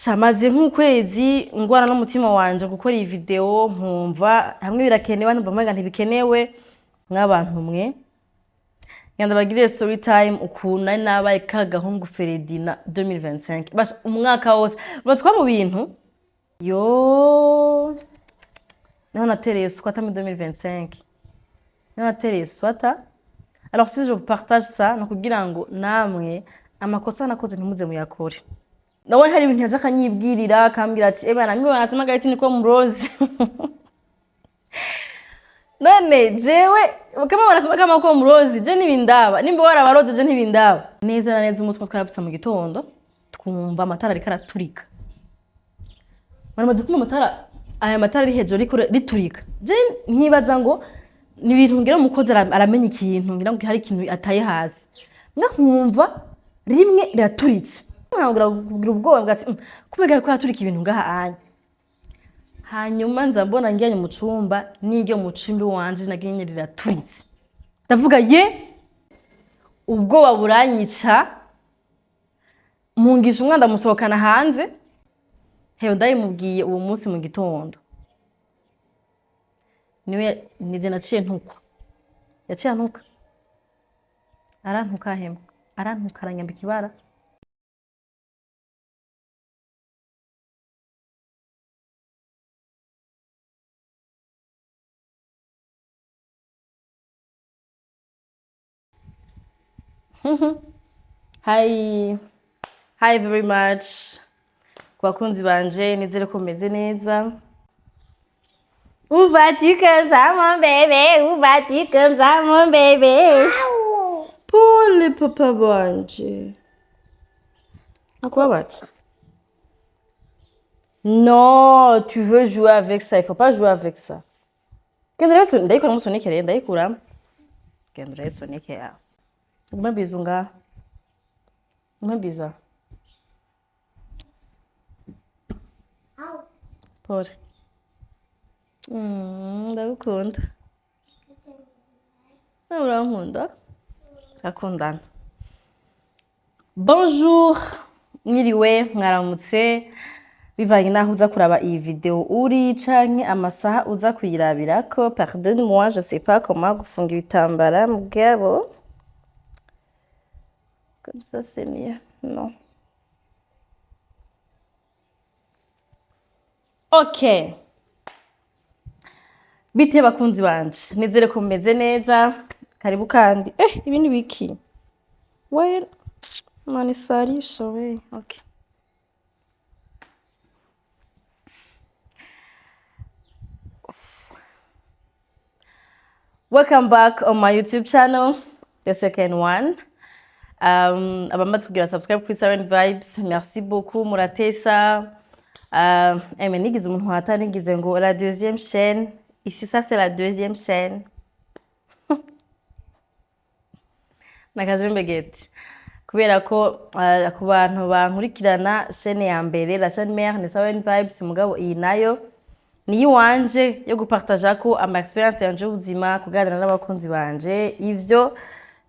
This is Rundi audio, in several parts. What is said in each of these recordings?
Shamaze nk'ukwezi ngwana n'umutima wanje gukora iyi video, nkumva hamwe birakenewe, nkumva umenga ntibikenewe. Mw'abantu mwe, ngenda bagirire story time ukuntu nari nabaye kagahungu Feredina 2025. Basha, umwaka wose batwa mu bintu yo niho natereye swata muri 2025, niho natereye swata. Alors si je partage ça, ni ukugira ngo namwe amakosa nakoze ntimuze muyakore. Nawe hari ibintu yaza akanyibwirira, akambwira ati: "Eba namwe wanasemaga ati niko murozi." None jewe kama wanasema kama ko murozi, je ntibindaba. Nimba warabaroze, je ntibindaba. Neza na neza, umunsi umwe twarabisa mu gitondo, twumva amatara ariko araturika. Baramaze kumva amatara, aya matara ari hejuru ariko riturika. Je nkibaza ngo ni ibintu, ngira umukozi aramenya ikintu, ngira ngo hari ikintu ataye hasi. Nkumva rimwe riraturitse, ntabwo kugira ubwoba bwa ati: "Kubera ko yaturika ibintu ngaha anya." Hanyuma nza mbona ngiyanye mu cumba, n'iryo mu cumba iwanje naryo nyene riraturitse. Ndavuga ye, ubwoba buranyica, mpungisha umwana, ndamusohokana hanze. Hewe, ndabimubwiye uwo munsi mu gitondo, niwe nije naciye ntukwa, yaciye antuka, arantuka, hema arantuka, aranyambika ibara. Hi, hi very much ku bakunzi banje, nizere ko mumeze neza. Où vas-tu comme ça, mon bébé? Où vas-tu comme ça, mon bébé? Pole, papa banje. Akubabaje? Non, tu veux jouer avec ça, il faut pas jouer avec ça. Genda rero, ndayikora musunike rero, ndayikuramo. Genda rero sunike yawe. Umpe bisou ngaha. Umpe bisou. Pole. Ndagukunda. Nawe urankunda? Turakundana. Bonjour, mwiriwe, mwaramutse, bivanye n'aho uza kuraba iyi video uri canke amasaha uza kuyirabirako. Pardonne-moi, je sais pas comment gufunga ibitambara, mugabo comme ça c'est mieux. Non. Ok. Bite bakunzi banje, nizere ko mumeze neza. Karibu kandi. Ibi ni biki? We, manisarisha we. Okay. Welcome back on my YouTube channel, the second one. Abamaze kugira subscribe kuri Siren Vibes, merci beaucoup, muratesa. Eme nigize umuntu wata nigize ngo la deuxième chaîne. Ici, ça c'est la deuxième chaîne. Nakajembegeti. Kubera ko ku bantu bankurikirana, chaîne ya mbere, la chaîne mère, ni Siren Vibes, mugabo iyi nayo ni iwanje yo gupartaja ko ama experience yanje y'ubuzima, kuganira n'abakunzi banje ivyo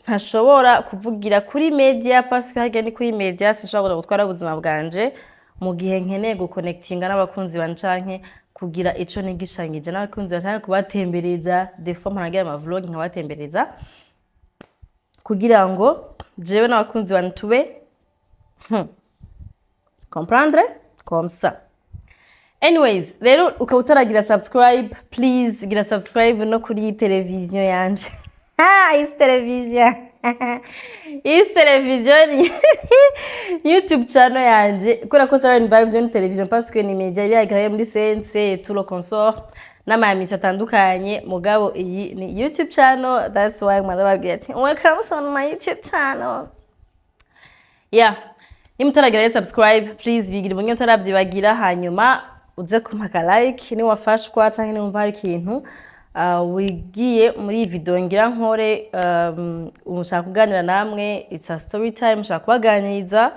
ntashobora kuvugira kuri media, parce que harya ni kuri media, sinshobora gutwara ubuzima bwanje mu gihe nkeneye guconnectinga n'abakunzi banje canke kugira ico nigishanyije n'abakunzi banje canke kubatembereza. Des fois mpora ngira ama vlog nkabatembereza kugira ngo jewe n'abakunzi banje tube comprendre comme ça. Anyways, rero ukaba utaragira subscribe, please gira subscribe no kuri televiziyo yanje. Ah, isi televiziyo, isi televiziyo ni YouTube channel yanje, kubera ko Siren Vibes yo ni televiziyo, parce que ni media iri agréée muri CNC et tout le consort n'ama émission atandukanye. Mugabo iyi ni YouTube channel, that's why mwaza babwira ati: "Welcome on my YouTube channel." Yeah, niba utaragira rero subscribe, please bigira ubunye utarabyibagira, hanyuma uze kumpa like niwafashwa canke niwumva hari ikintu wigiye muri iyi video ngira nkore. Ushaka kuganira namwe, it's a story time, ushaka kubaganiriza.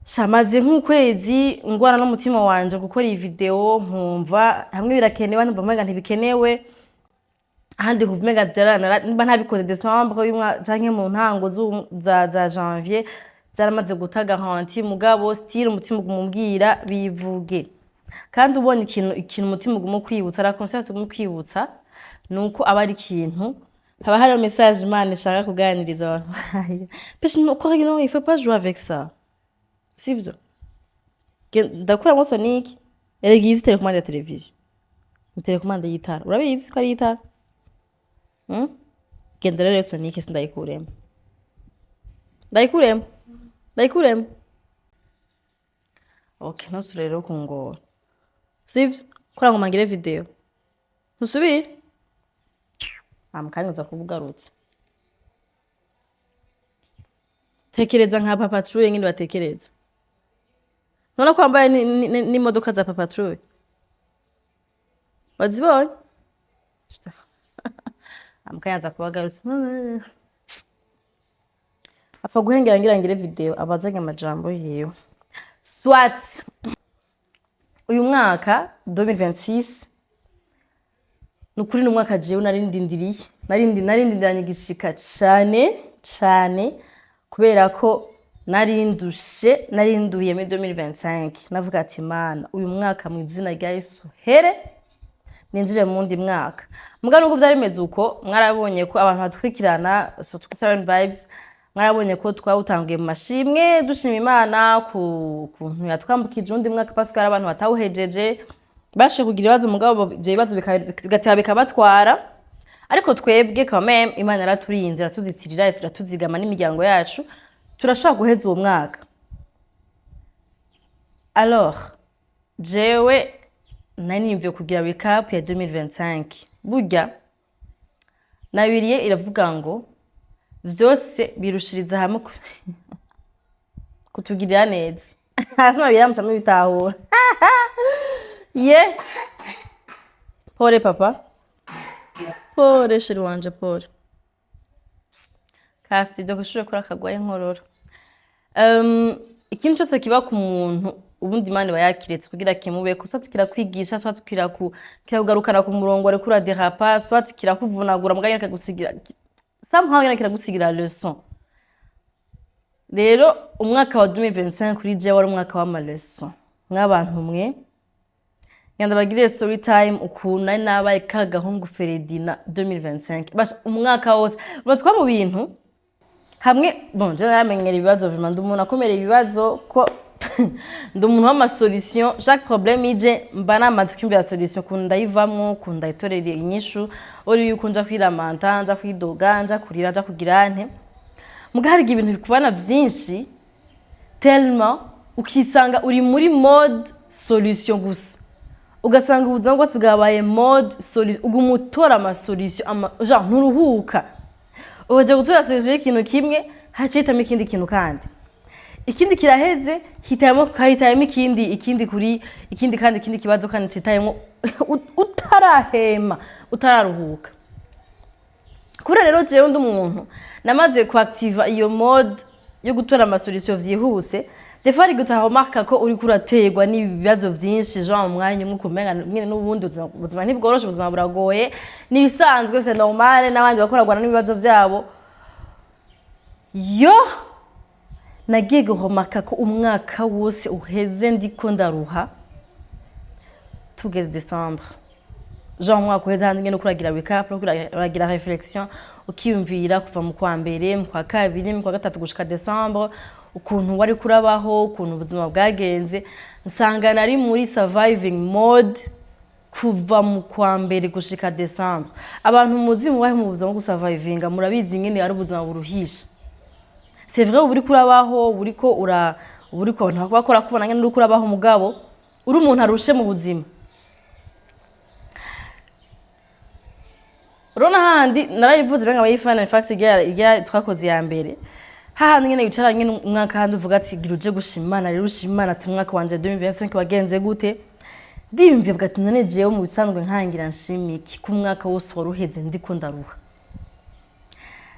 Shamaze nk'ukwezi ngwana n'umutima wanje gukora iyi video, nkumva hamwe birakenewe, nkumva umenga ntibikenewe, ahandi nkumva umenga nimba ntabikoze Decembre y'umwaka canke mu ntango za janvier. Vyaramaze guta garantie, mugabo still umutima uguma umbwira bivuge. Kandi ubonye ikintu umutima uguma ukwibutsa, la conscience iguma ukwibutsa, nuko aba ari ikintu haba hariho message Imana ishaka kuganiriza abantu bayo. Peshe no, non, il faut pas jouer avec ça, sivyo? Ndakuramwo Sonic. Erega iyi si télécommande ya televiziyo, ni télécommande y'itara. Urabizi ko ari itara, Genda rero Sonic, sindayikuremo, ndayikuremo, ndayikuremo. Okay, ntusubire rero kungora, sivyo? Kora ngo mangire video, ntusubire amukanya uza kuba ugarutse. Tekereza nka Papa Truye nyine, batekereza none ko wambaye n'imodoka za Papa Truye wazibonye. Amukanya aza kuba agarutse, apfa guhengera ngira ngire video abazanye amajambo yiwe. Soit uyu mwaka 2026, nukuri ni umwaka jewe nari ndindiriye, nari ndindiranye igishika cane cane, kubera ko nari ndushe, nari nduhiye muri 2025. Navuga ati: "Mana, uyu mwaka mu izina rya Yesu here ninjire mu wundi mwaka." Muga nubwo vyari bimeze uko, mwarabonye ko abantu batwikirana surtout Seven Vibes, mwarabonye ko twawutanguye mu mashimwe, dushima Imana ku kuntu yatwambukije uwundi mwaka, parce que hari abantu batawuhejeje, bashoboye kugira ibibazo, mugabo ivyo bibazo bigateba bikabatwara. Ariko twebwe quand même Imana yaraturinze, iratuzitirira, iratuzigama n'imiryango yacu, turashobora guheza uwo mwaka. Alors jewe nari niyumviye kugira recap ya 2025. Burya na Bibiliya iravuga ngo vyose birushiriza hamwe kutugirira neza. Hasi Bibiliya muca mubitahura. Ye, pole papa, pole chéri wanje, pole kasi ibyo kw'ishure kuri akagwaye inkorora. Ikintu cyose kiba ku muntu, ubundi Imana iba yakiretse kugira kimubeko, soit kirakwigisha, soit kirakugarukana ku murongo wariko uraderapa, soit kirakuvunagura, mugabo nyene kikagusigira somehow, nyene kiragusigira leçon. Rero umwaka wa 2025 kuri jewe wari umwaka w'ama leçon. Mw'abantu mwe, ngenda bagirire story time ukuntu nari nabaye ka gahungu Feredina 2025. Basha, umwaka wose batwa mu bintu hamwe. Bon, je naramenyera ibibazo, vraiment ndi umuntu akomereye ibibazo, ko ndi umuntu w'ama solution. Chaque problème ije, mba namaze kwiyumvira solution, ukuntu ndayivamwo, ukuntu ndayitorera inyishu, uri yuko nja kwiramanta, nja kwidoga, nja kurira, nja kugira nte. Muga hari igihe ibintu bikubana vyinshi tellement ukisanga uri muri mode solution gusa, ugasanga ubuzima bwose bwabaye mode solution, uguma utora ama solution genre nturuhuka. Ubaje gutora solution y'ikintu kimwe, hacitamo ikindi kintu, kandi ikindi kiraheze, hitayemo kahitayemo ikindi, ikindi kuri ikindi, kandi ikindi kibazo kandi citayemo, utarahema, utararuhuka. Kubera rero jewe ndi umuntu namaze kuactiva iyo mode yo gutora ama solution vyihuse, des fois hari gutaha ko uriko uraterwa n'ibibazo vyinshi, genre mu mwanya umwe ukumenga nyene n'ubundi ubuzima ntibworoshe, ubuzima buragoye, nibisanzwe, c'est normal, n'abandi bakoragwana n'ibibazo vyabo. Yo nagiye guhomaka ko umwaka wose uheze ndiko ndaruha tugeze Décembre. Genre umwaka uheze handi ngene uragira recap, uragira réflexion, ukiyumvira kuva mu kwa mbere, mu kwa kabiri, mu kwa gatatu gushika Décembre, ukuntu wari kurabaho, ukuntu ubuzima bwagenze. Nsanga nari muri surviving mode kuva mu kwa mbere gushika Décembre. Abantu muzi mubahe mu buzima bwo gusurvivinga, murabizi ingene ari ubuzima buruhisha. C'est vrai, uba uriko urabaho, uriko ura uba uriko abantu bakora kubona nyene uriko urabaho, mugabo uri umuntu arushe mu buzima. Urabona handi narabivuze benga abayifana, in fact irya twakoze ya mbere, hahandi nyene wicara nyene umwaka handi uvuga ati: "Gira uje gushima Imana rero, ushima Imana ati umwaka wanje 2025 wagenze gute?" Ndiyumviye mvuga ati: "None jewe mu bisanzwe nkangira nshima iki ko umwaka wose wari uheze ndiko ndaruha?"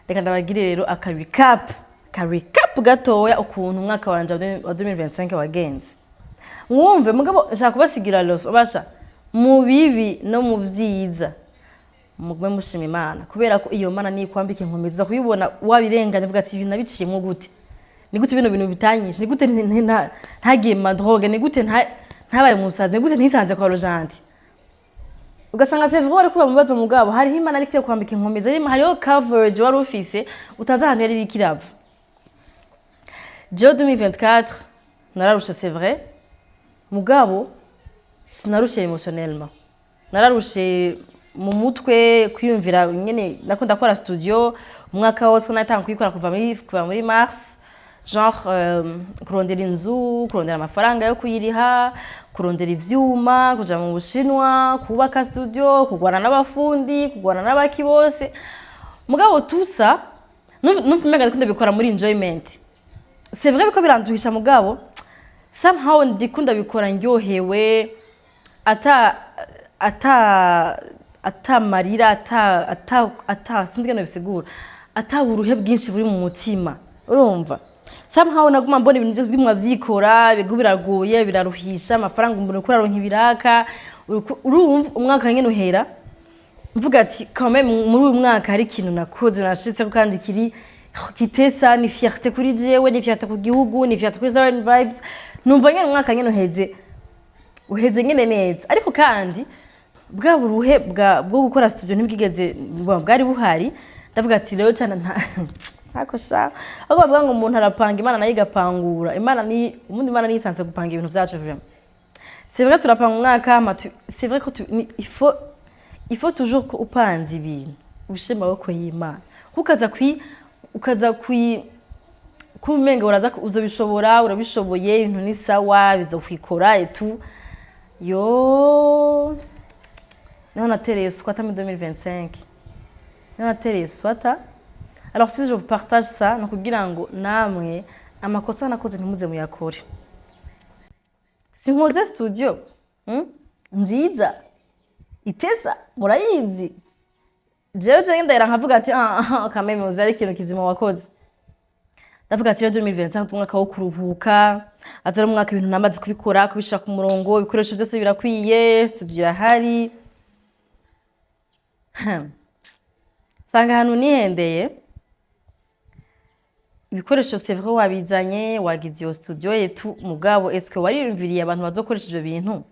Reka ndabagire rero aka recap, ka recap gatoya, ukuntu umwaka wanje wa 2025 wagenze, mwumve. Mugabo nshaka kubasigira leçon. Basha, mu bibi no mu vyiza mugume mushima Imana, kubera ko iyo Mana niyo ikwambika inkomezi, uza kuyibona wabirenganye, uvuga ati: "Ibintu nabiciyemwo gute?" Ni gute bino bintu bitanyishe? Ni gute ntagiye mu ma drogues? Ni gute ntabaye umusazi? Ni gute ntisanze kwa Rojanti? Ugasanga c'est vrai, wari kuba mu bibazo, mugabo hariho Imana ariko kwambika inkomezi, hariho coverage wari ufise utazi ahantu yari iriko irava. Jewe 2024 nararushe, c'est vrai, mugabo sinarushe émotionnellement, nararushe mu mutwe, kwiyumvira nyene nako ndakora studio umwaka wose, ko natanga kuyikora kuva muri mars, genre kurondera inzu, kurondera amafaranga yo kuyiriha, kurondera ivyuma, kuja mu Bushinwa, kubaka studio, kugwana n'abafundi, kugwana n'abaki bose. Mugabo tusa numva umenga ndiko ndabikora muri enjoyment. C'est vrai ko biranduhisha, mugabo somehow ndiko ndabikora ndyohewe, ata marira, ata sinzi ingene bisigura, ata buruhe bwinshi buri mu mutima. Urumva, somehow naguma mbona ibintu bimwe vyikora, bigo biragoye, biraruhisha amafaranga, umuntu uriko uraronka ibiraka. Urumva, umwaka nyene uhera mvuga ati quand même muri uyu mwaka hari ikintu nakoze, nashitseko, kandi kiri kitesa, ni fierté kuri jewe, ni fierté ku gihugu, ni fierté kuri Zion Vibes. Numva nyene umwaka nyene uheze nyene neza. Ariko kandi bwa buruhe bwo gukora studio ntibwigeze bwari buhari. Ndavuga ati rero cyane nta ntako sha, ahubwo bavuga ngo umuntu arapanga, Imana nayo igapangura. Imana ni ubundi, Imana ni isanzwe gupanga ibintu vyacu. Vraiment, c'est vrai, turapanga umwaka c'est vrai ko il faut toujours ko upanze ibintu ubishe mu maboko y'Imana, kuko ukaza kwi kuba umenga uraza uzobishobora, urabishoboye, ibintu ni sawa, bizokwikora etu yo. Niho natereye swata muri 2025, niho natereye swata. Alors si je vous partage ça, ni ukugira ngo namwe amakosa nakoze ntimuze muyakore. Sinkoze studio, Nziza itesa murayizi. Jewe ndahera nkavuga ati ah ah, quand même uzi ari ikintu kizima wakoze. Ndavuga ati rero 2025 umwaka wo kuruhuka, atari umwaka ibintu namaze kubikora, kubishira ku murongo, ibikoresho byose birakwiye, studio irahari. Sanga ahantu nihendeye ibikoresho, c'est vrai, wabizanye, wagize iyo studio yetu, mugabo est-ce que wariyumviriye abantu bazokoresha ivyo bintu?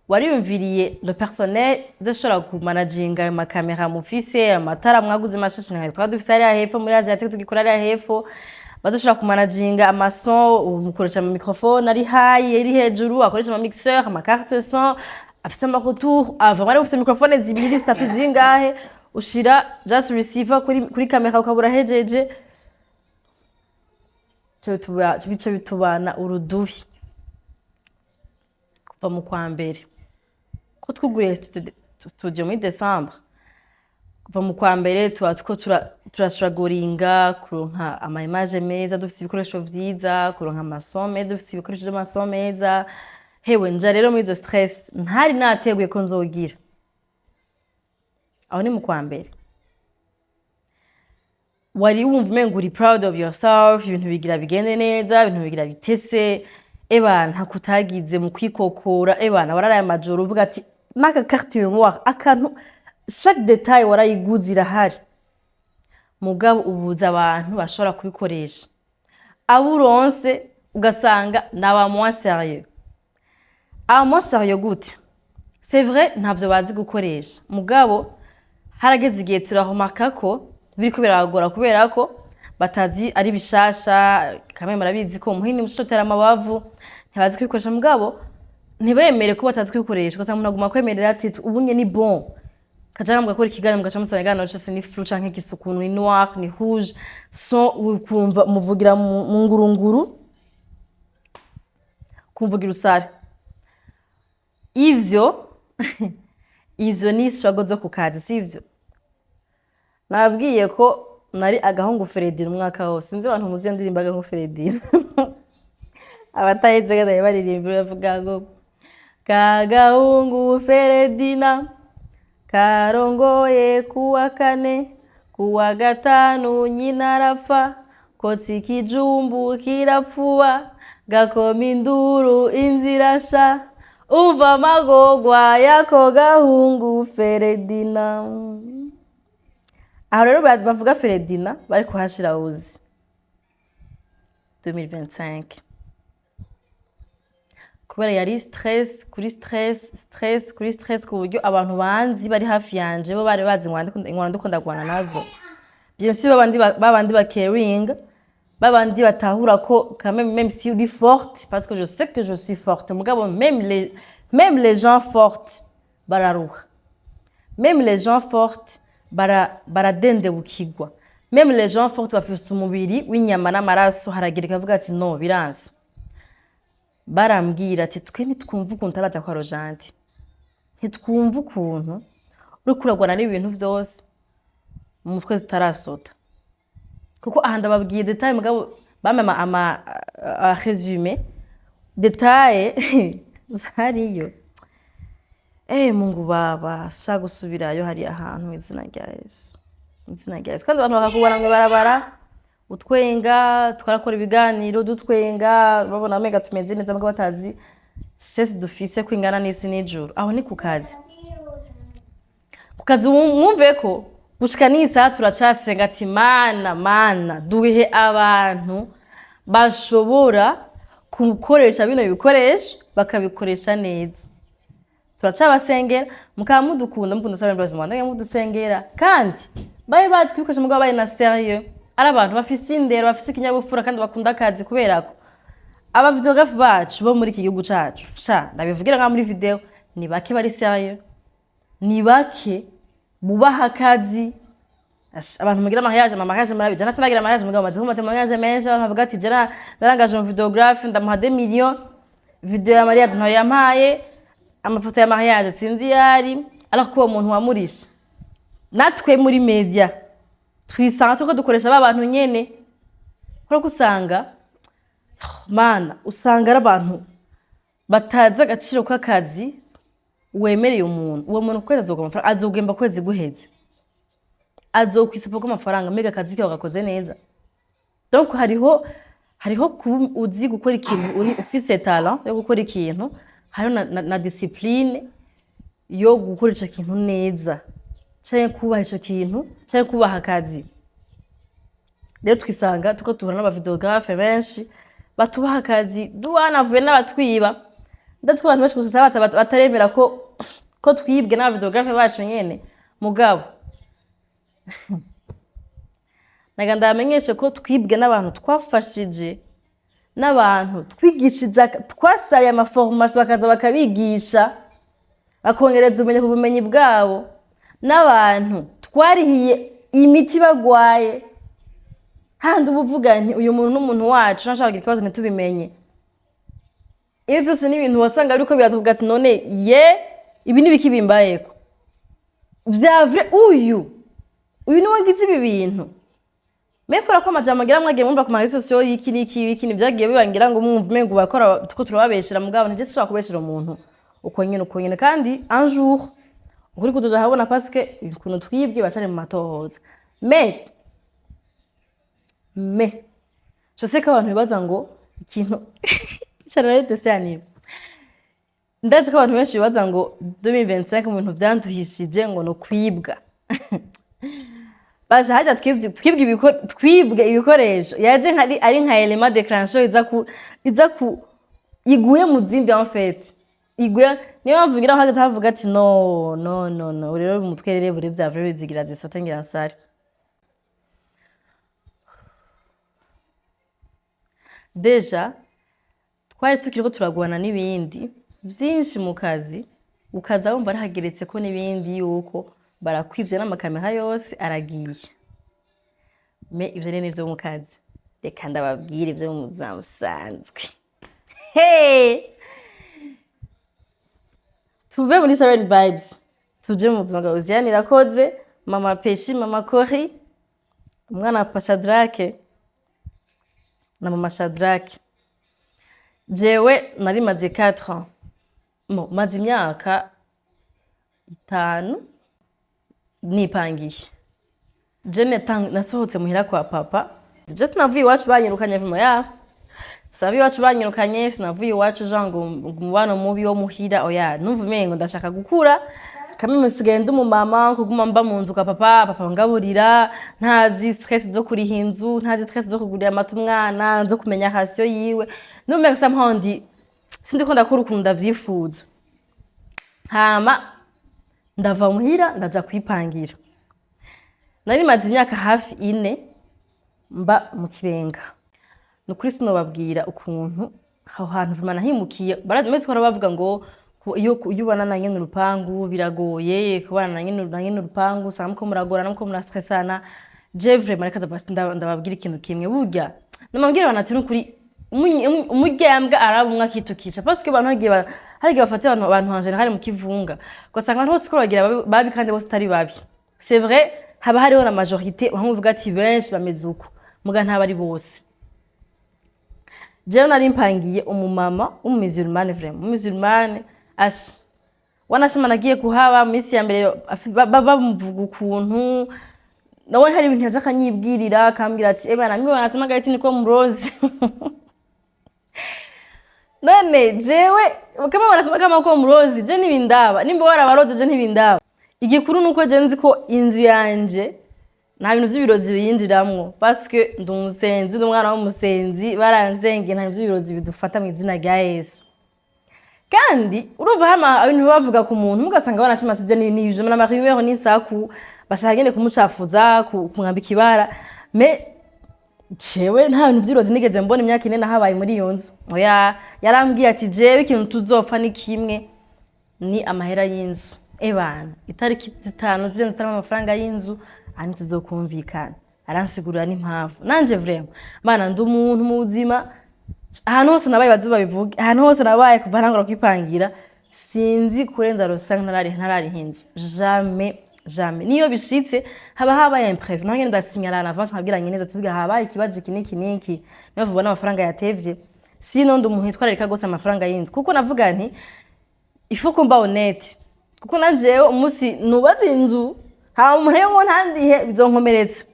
Wariyumviriye le personnel udashobora kumanaginga ayo makamera mufise, amatara mwaguze mashasha nka twari dufise hariya hepfo muri Asiatique, tugikora hariya hepfo, bazoshobora kumanaginga ama son, mukoresha ama microphone ari high, ari hejuru, akoresha ama mixeur, ama carte son afise ama retour avant, wari ufise microphone zibiri, zitatu, zingahe, ushira just receiver kuri kamera ukabura hejeje. Bice bitubana urudubi kuva mu kwa mbere ko twuguriye studio muri décembre. Kuva mu kwa mbere tuba tuko turasuragoringa kuronka ama image meza dufise ibikoresho vyiza, kuronka ama son meza dufise ibikoresho vy'ama son meza. Hewe, nja rero muri izo stress ntari nateguye ko nzogira. Aho ni mu kwa mbere, wari wumva umenga uri proud of yourself, ibintu bigira bigende neza, ibintu bigira bitese. Eba ntako utagize mu kwikokora, ebana wararaye amajoro uvuga ati maka carte mémoire, akantu, chaque détail warayiguze irahari, mugabo ubuza abantu bashobora kubikoresha. Abo uronse ugasanga ni aba moins sérieux. Aba moins sérieux gute? C'est vrai, ntavyo bazi gukoresha, mugabo harageze igihe turahomaka ko biriko birabagora kubera ko batazi, ari bishasha kamwe. Murabizi ko umuhini mushotera amabavu, ntibazi kubikoresha, mugabo ntibemere ko batazi kubikoresha. Ugasanga umuntu aguma kwemerera ati ubunye ni bon, kaja mugakora ikiganiro, mugaca musanga ikiganiro cose ni flou canke gisa ukuntu, ni noir, ni rouge, son ukumva muvugira mu ngurunguru, kumvugira usare. Ivyo ni struggle zo ku kazi, sivyo? Nabwiye ko nari agahungu Feredina umwaka wose. Sinzi abantu muzi iyo ndirimbo agahungu Feredina, abatayizi gadaye baririmba, bavuga ngo kagahungu Feredina karongoye kuwa kane, kuwa gatanu nyina arapfa, kotsa ikijumbu kirapfuba, gakoma induru inzira sha, umva amagorwa y'ako gahungu Feredina. Aho rero bavuga Feredina bari kuhashira uzi. 2025, kubera yari stress kuri stress, stress kuri stress, ku buryo abantu banzi bari hafi yanje bo bari bazi ingwano ndiko ndagwana nazo. Bien sûr, babandi ba caring, babandi batahura ko quand même, même si uri forte, parce que je sais que je suis forte, mugabo même les gens fortes bararuha, même les gens fortes baradendebukirwa, même les gens fortes bafise umubiri w'inyama n'amaraso. Haragira ikavuga ati: "No, biranse." Barambwira ati: "Twe ntitwumva ukuntu utaraja kwa Rojanti, ntitwumva ukuntu uriko uragwana n'ibintu vyose mu mutwe zitarasota." Kuko aha ndababwiye détail, mugabo bampa ama résumé, détail zariyo. Mungu Baba, shaka gusubirayo hariya ahantu, mu izina rya Yesu, mu izina rya Yesu. Kandi abantu bakakubona mw'ibarabara utwenga, twarakora ibiganiro dutwenga, babona amenga tumeze neza, mugabo batazi stress dufise ko ingana n'isi n'ijuru. Aho ni ku kazi. Ku kazi, mwumve ko gushika n'iyi saha turacasenga ati: "Mana, Mana, duhe abantu bashobora gukoresha bino bikoresho, bakabikoresha neza." Turacabasengera, mukaba mudukunda, mukunda Sabine Blaise, mwandanye mudusengera, kandi babe bazi kubikoresha, mugabo babe na sérieux, ari abantu bafise indero, bafise ikinyabupfura kandi bakunda akazi. Kubera ko aba vidéographe bacu bo muri iki gihugu cacu, sha ndabivugira nka muri vidéo, ni bake bari sérieux, ni bake bubaha akazi. Abantu mugira mariage, ama mariage murabizi, jana sinagira mariage, mugabo maze kumata mariage menshi, abantu bavuga ati: "Jana narangaje mu vidéographe, ndamuha 2 millions, vidéo ya mariage ntayo yampaye, amafoto ya mariage sinzi yari." Alors ko uwo muntu wamurisha, natwe muri media twisanga turiko dukoresha ba bantu nyene, kubera ko usanga, mana, usanga ari abantu batazi agaciro k'akazi wemereye umuntu. Uwo muntu kwezi azoga amafaranga, azogemba kwezi guheze, azokwisapa ko amafaranga, mbega akazi kawe gakoze neza. Donc hariho kuba uzi gukora ikintu, uri ufise talent yo gukora ikintu, hariho na discipline yo gukora ico kintu neza, canke kubaha ico kintu, canke kubaha akazi. Rero twisanga tuko duhura n'aba vidéographe benshi batubaha akazi, duhanavuye n'abatwiba. Ndetse ko abantu benshi gusa bataremera ko twibwe n'aba vidéographe bacu nyene. Mugabo naga ndabamenyeshe ko twibwe n'abantu twafashije, n'abantu twigishije, twasabiye ama formation, bakaza bakabigisha, bakongereza ubumenyi ku bumenyi bwabo, n'abantu twarihiye imiti bagwaye. Handi uba uvuga nti: "Uyu muntu n'umuntu wacu, ntashaka kugira ikibazo ntitubimenye." Iyo byose ni ibintu wasanga ariko biratuvuga ati: "None ye, ibi ni biki bimbayeko vya vrai? Uyu niwe wagize ibi bintu?" Mais kubera ko amajambo ngira mwagiye mwumva ku ma réseaux sociaux y'iki n'iki, iki ntivyagiye bibangira ngo mwumve umengo bakora tuko turababeshera. Mugabo ntije sinshobora kubeshera umuntu uko nyene, uko nyene. Kandi un jour ukuri kuzoja habona, parce que ukuntu twibwe bacari mu matohoza. Mais je sais ko abantu bibaza ngo ikintu cara dessin animé. Ndazi ko abantu benshi bibaza ngo 2025 mu bintu vyanduhishije ngo no kwibwa. Baje hajya twibwe ibikoresho, yaje ari nka élément déclencheur iza ku iguye mu zindi, en fait iguye. Niyo mpamvu ngira hageze havuga ati: "No, no, no, no." Rero mu mutwe rero buri vya vrai bizigira zisote, ngira nsare. Déjà twari tukiriko turagwana n'ibindi vyinshi mu kazi, ukaza wumva arahageretse ko n'ibindi yuko barakwivye n'amakamera yose aragiye. Mais ivyo rero nivyo mu kazi. Reka ndababwire ivyo mu buzima busanzwe. Hey! Tuve muri Seven Vibes tuje mu buzima bwa Josiane Irakoze, mama Peshi, mama Kori, umwana wa Papa Shadrake na mama Shadrake. Jewe nari maze 4 ans, mo maze imyaka 5 nipangiye. Je nasohotse muhira kwa papa. Je sinavuye iwacu banyirukanye vuma ya, sinavuye iwacu banyirukanye, sinavuye iwacu jean ngo umubano mubi wo muhira, oya. Numva umengo ndashaka gukura. Kamwe musigaye ndi umumama, kuguma mba mu nzu kwa papa, papa ngaburira, ntazi stress zo kuriha inzu, ntazi stress zo kugurira amata umwana, zo kumenya ration yiwe. Numenga somehow ndi sindiko ndakora ukuntu ndavyifuza. Hama ndava muhira, ndaja kwipangira. Nari maze imyaka hafi 4 mba mu Kibenga. Ni ukuri sinobabwira ukuntu aho hantu vuma nahimukiye. Barameze ko bavuga ngo iyo ubana na nyene urupangu biragoye. Kubana na nyene urupangu usanga muko muragorana, muko murastressana. Je vraiment, reka ndababwira ikintu kimwe. Burya namabwira abantu ati nukuri umuryambwa araba umwe akitukisha, parce que abantu hari igihe bafata abantu en général mu kivunga, ugasanga abantu bose ko bagira babi kandi bose atari babi. C'est vrai, haba hariho na majorité bamwe uvuga ati benshi bameze uko, muga ntaba ari bose. Jewe nari mpangiye umumama w'umumusulmane, vraiment umumusulmane. Asha wanashima, nagiye kuhaba mu minsi ya mbere, bamuvuga ukuntu nawe hari ibintu yaza akanyibwirira, akambwira ati: "Ebana, mimi wanasemaga eti niko mrozi." None jewe kama wanasema kama ko murozi, je ntibindaba. Nimba warabaroze, je ntibindaba. Igikuru nuko je nzi ko inzu yanje nta bintu vy'ibirozi biyinjiramwo, parce que ndi umusenzi, ndi umwana w'umusenzi, baransengeye. Nta bintu vy'ibirozi bidufata mu izina rya Yesu. Kandi urumva hama ibintu bavuga ku muntu, mugasanga banashima sivyo, ni n'amarumeurs n'isaku, bashaka nyene kumucafuza, kumwambika ibara. Mais jewe nta bintu vy'ibirozi nigeze mbona imyaka 4 nahabaye muri iyo nzu. Oya, yarambwiye ati: "Jewe ikintu tuzopfa ni kimwe, ni amahera y'inzu. Ebana, itariki 5 zirenze zitarimo amafaranga y'inzu, aha ntituzokumvikana." Aransigurira n'impamvu. Nanje vraiment, mana, ndi umuntu mu buzima, ahantu hose nabaye, bazi babivuge, ahantu hose nabaye kuva ntangura kwipangira, sinzi kurenza le 5 ntarariha inzu. Jamais, jamais. Niyo bishitse haba habaye imprévu, nange ndasinyara en avance, nkabwira neza tuvuga habaye ikibazo iki n'iki n'iki, niyo vuba amafaranga yatevye. Sinon ndi umuntu yitwararika gose amafaranga y'inzu, kuko navuga nti il faut ko mba honnête, kuko na jewe umunsi nubatse inzu hama umuntu yo ngo ntandihe, bizonkomeretsa.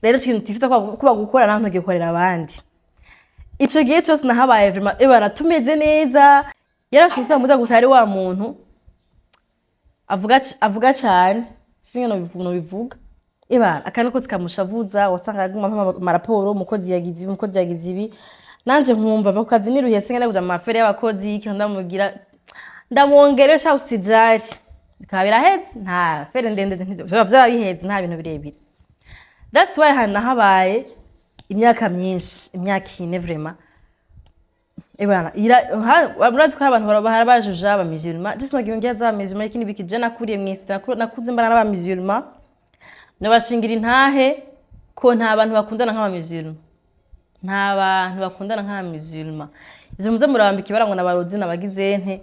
Rero ikintu tifite kuba gukora naho ntugikorera abandi. Ico gihe cose nahabaye, vraiment, ebana, tumeze neza. Yarashitse muza gusa, ari wa muntu avuga cane, singe no bivuga. Ebana, akantu kose kamushavuza wasanga aguma ampa amaraporo: umukozi yagize ibi, umukozi yagize ibi. Nanje nkumva va ku kazi niruhiye, singe kuja mu mafere y'abakozi. Ikintu ndamubwira, ndamwongeresha usijari, bikaba biraheze, nta fere ndende, vyaba biheze, nta bintu birebire. That's why ahantu nahabaye imyaka myinshi, imyaka 4 vraiment. Ebana, murazi ko hari abantu bahara bajuja abamusulman. Je sinagira ngira za musulman ikindi biki. Je nakuriye mw'isi, nakuze mbana n'abamusulman, nabashingira intahe ko nta bantu bakundana nk'abamusulman, nta bantu bakundana nk'abamusulman. Ivyo muze murabambika ibara ngo nabarozi nabagize nte,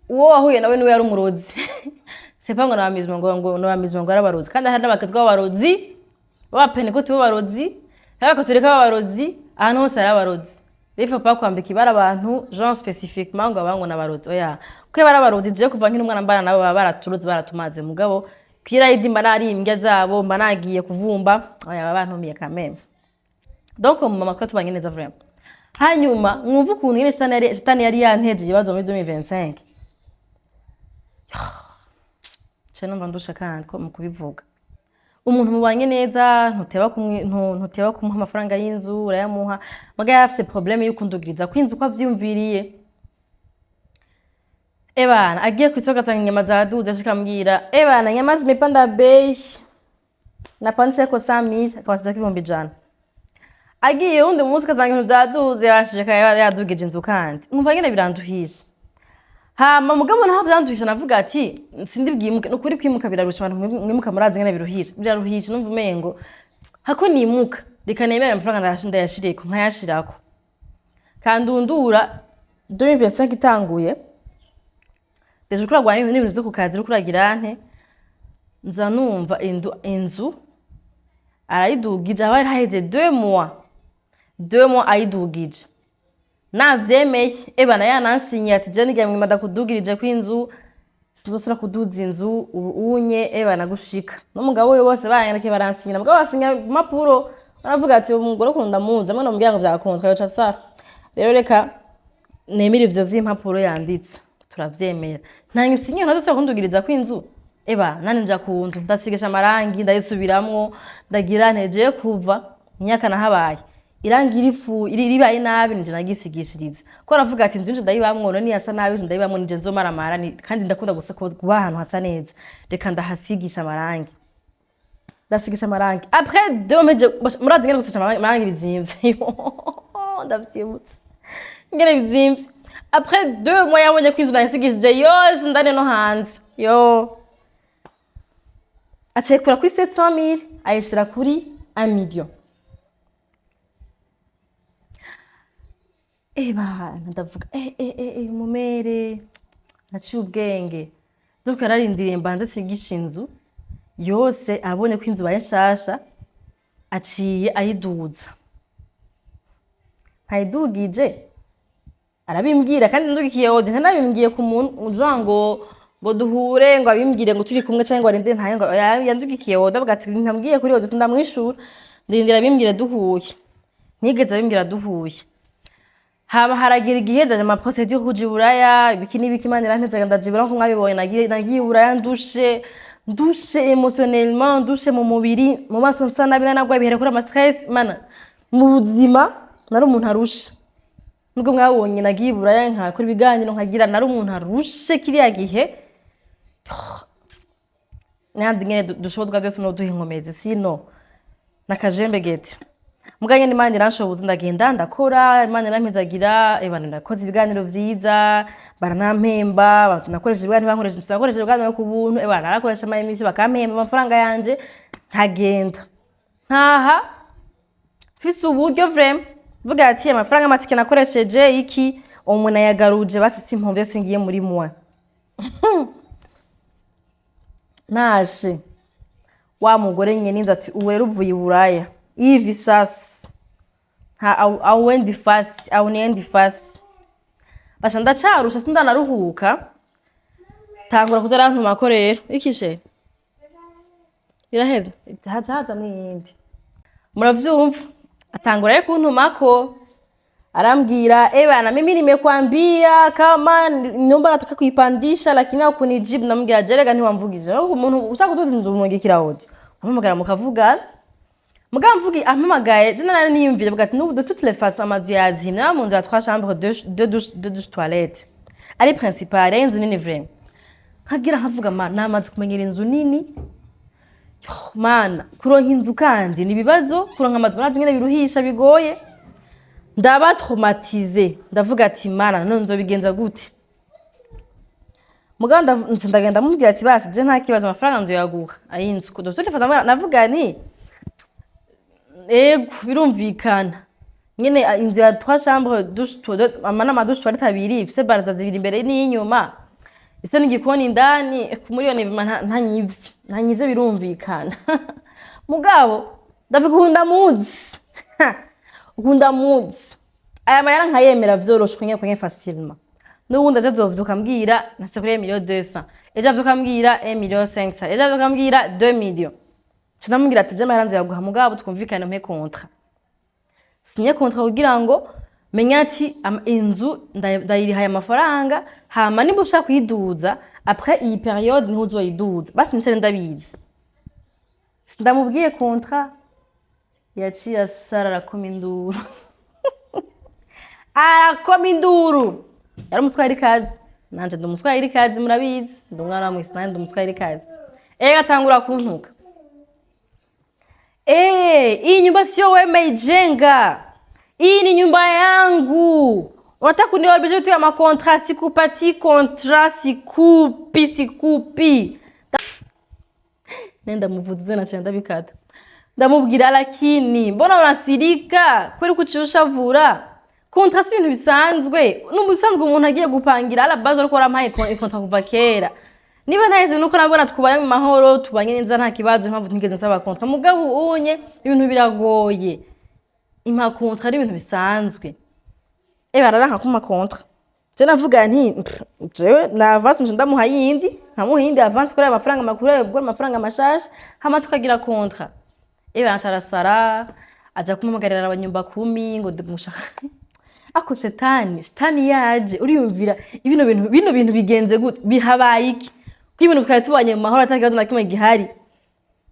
uwo wahuye nawe niwe yari umurozi. C'est pas ngo n'abamusulman, ngo n'abamusulman ngo ari abarozi. Kandi hari n'abakizwa b'abarozi, b'abapentekoti b'abarozi, hari abakatorika b'abarozi, ahantu hose hari abarozi. Rero il faut pas kwambika ibara abantu genre spécifiquement ngo abango n'abarozi. Oya, kuko bari abarozi, je kuva nkiri umwana mbana nabo, baba baraturoze, baratumaze. Mugabo kwirayidi mba nariye imbwa zabo, mba nagiye kuvumba. Oya, baba bantumiye quand même. Donc mama twa tubanye neza vraiment. Hanyuma mwumva ukuntu nyene shitani yari yanteje ibibazo muri 2025. Ce numva ndusha kandi ko mu kubivuga. Umuntu mubanye neza, ntuteba kumuha amafaranga y'inzu, urayamuha. Muga yari afise problème yo kundugiriza ko inzu uko avyiyumviriye. Ebana, agiye kw'isoko agasanga inyama zaduze, ashika ambwira: "Ebana, inyama zimepanda bei, napandisha ko 100,000." Akabashizako 100,000. Agiye wundi munsi ugasanga ibintu vyaduze, yabashije yadugije inzu. Kandi nkumva nyene biranduhisha. Hama mugabo naho vyanduhisha, navuga ati sindi bwimuke. Nukuri kwimuka birarusha. Abantu mwimuka murazi ngene biruhisha, biraruhisha. Numva umengo hako nimuka, reka nemere amafaranga ndayashireko, nkayashirako. Kandundura 2025 itanguye, déjà uriko uragwana n'ibintu vyo ku kazi, uriko uragira nte, nza numva inzu arayidugije. Haba hari haheze 2 mois, 2 mois ayidugije. Navyemeye, ebana, yanansinyiye ati: "Je nigira mwima ndakudugirije ko inzu, sinzosubira kuduza inzu ubu unye." Ebana, gushika n'umugabo we bose baranyandikiye, baransinyira. Mugabo basinya impapuro, baravuga ati: "Umugore ukunda ndamuzi, amwe namubwira ngo vyakontra yoca asara." Rero reka nemere ivyo vy'impapuro yanditse. Turavyemera, nta nsinye ntazosubira kundugiriza ko inzu. Eba nani nja ku nzu, ndasigisha amarangi, ndayisubiramwo, ndagira ntejeye kuva imyaka nahabaye irangi rifu ribaye nabi nije nagisigishiriza, ko aravuga ati inzu nje ndayibamwo, none yasa nabi nje ndayibamwo, nije nzomaramara kandi ndakunda gusa kuba ahantu hasa neza, reka ndahasigisha amarangi. Ndasigisha amarangi, après 2 mois murazi ngene gusigisha amarangi bizimvye, ndavyibutse ngene bizimvye. Après 2 mois yabonye ko inzu nayisigishije yose indani no hanze, yo acayikura kuri 700 000 ayishira kuri 1 million. Eba ndavuga mumere naciye ubwenge. Donc yararindiriye mbanze sigisha inzu yose, abonye ko inzu baye nshasha aciye ayiduza. Ntayidugije arabimbwira, kandi ndugikiye audio, ntanabimbwiye ku muntu uja ngo duhure ngo abimbwire ngo turi kumwe canke ngo arinde ntaye, ngo yandugikiye audio, avuga ati ntambwiye kuri audio ndamwishura, ndindira abimbwire duhuye. Ntigeze abimbwira duhuye. Hama haragira igihe ndaja ama procédure kuja i Buraya, ibiki n'ibiki, Imana irampeza ndaja i Buraya nkuko mwabibonye. Nagiye i Buraya ndushe, ndushe émotionnellement, ndushe mu mubiri, mu maso nsa nabi, nanagwaye ibihere kuri ama stress. Mana, mu buzima nari umuntu arusha, nubwo mwabonye nagiye i Buraya nkakora ibiganiro nkagira, nari umuntu arushe kiriya gihe. Nandi nyene dushobozwa byose no duha inkomezi, sino nakajembe gete. Muga nyene Imana iranshoboza, ndagenda ndakora, Imana irampezagira. Ebana ndakoze ibiganiro vyiza, baranampemba, nakoresha ibiganiro, bankoresha, sinakoresha ibiganiro ku buntu. Ebana narakoresha ama émission bakampemba amafaranga yanje, nkagenda ntaha mfise uburyo vraiment, vuga ati amafaranga amatike nakoresheje iki umuntu ayagaruje, basi simpomvye, singiye muri moi. Nashe wa mugore nyene inzu ati ubu rero uvuye i Buraya hivi sasa auendi fasi au niendi fasi. Basha ndacarusha, sindanaruhuka, tangura kuza arantumako rero ikishe biraheze, haca haza n'iyindi, muravyumva. Atangura rero kuntumako, arambwira: "Ebana, mimi nimekwambia kama nyumba nataka kuipandisha, lakini hakunijibu." Namubwira jerega ntiwamvugije. Umuntu ushaka kuduza inzu umurungikira audio, ampamagara mukavugana. Mugabo mvugi ampamagaye, je nari niyumvire bwa ati n'ubu de toutes les façons amazu yazimye, mu nzu ya trois chambres, deux douches, deux douches toilettes, ari principale, ari inzu nini vraiment. Nkagira nkavuga ma namaze kumenyera inzu nini. Yo, mana, kuronka inzu kandi ni ibibazo, kuronka amazu murazi ingene biruhisha, bigoye. Ndaba traumatisée, ndavuga ati mana, none nzobigenza gute? Mugabo nca ndagenda mubwira ati basi je nta kibazo, amafaranga nzoyaguha ay'inzu. De toutes les façons navuga nti ego birumvikana nyene, inzu ya trois chambres, douche toilette, ama n'ama douche toilette abiri, ifise baraza zibiri imbere n'inyuma, ifise n'igikoni indani, ku miliyoni bima ntanyivye, ntanyivye, birumvikana. Mugabo ndavuga ubu ndamuzi, ubu ndamuzi, aya mahera nkayemera vyoroshe nyene kwenye facilement. N'ubundi aje azovyuka ambwira nase kuri 1 million 200, ejo avyuka ambwira 1 million 500, ejo avyuka ambwira 2 millions. Nca ndamubwira ati je amahera nzoyaguha, mugabo twumvikane, mpe contrat, sinye contrat kugira ngo menye ati inzu ndayirihaye amafaranga, hama nimba ushaka kuyiduza après iyi période niho uzoyiduza, basi nicare ndabizi. Sindamubwiye contrat, yaciye asara, arakoma induru, arakoma induru. Yari umuswahilikazi, nanje ndi umuswahilikazi, murabizi, ndi umwana wa mwisi, nanje ndi umuswahilikazi. Ega atangura kuntuka: "Eh, hii nyumba sio wewe umeijenga. Hii ni nyumba yangu. Unataka kunioblige vitu ya ma contrat, sikupati contrat, sikupi, sikupi." Nenda muvuze naciye ndabikata. Ndamubwira lakini mbona unasirika kweli, kuki ushavura? Contrat si ibintu bisanzwe. N'ubusanzwe umuntu agiye gupangira à la base ariko warampaye contrat kuva kera. Niba ntaheze nuko nabona twubanye mu mahoro, tubanye neza, nta kibazo, impamvu ntigeze nsaba contrat. Mugabo unye ibintu biragoye. Impa contrat, ari ibintu bisanzwe. Eh, bararanka kumpa contrat. Je navuga nti pff, jewe na avance nje ndamuha yindi, nkamuha yindi avance kuri ayo mafaranga makuru, ayo gukora amafaranga mashasha, hama tukagira contrat. Eh, arasara aja kumpamagarira abanyumba kumi ngo ndamushaka. Ako shetani yaje, uriyumvira bino bintu bigenze gute, bihabaye iki, ko ibintu twari tubanye mu mahoro, atakibazo na kimwe gihari?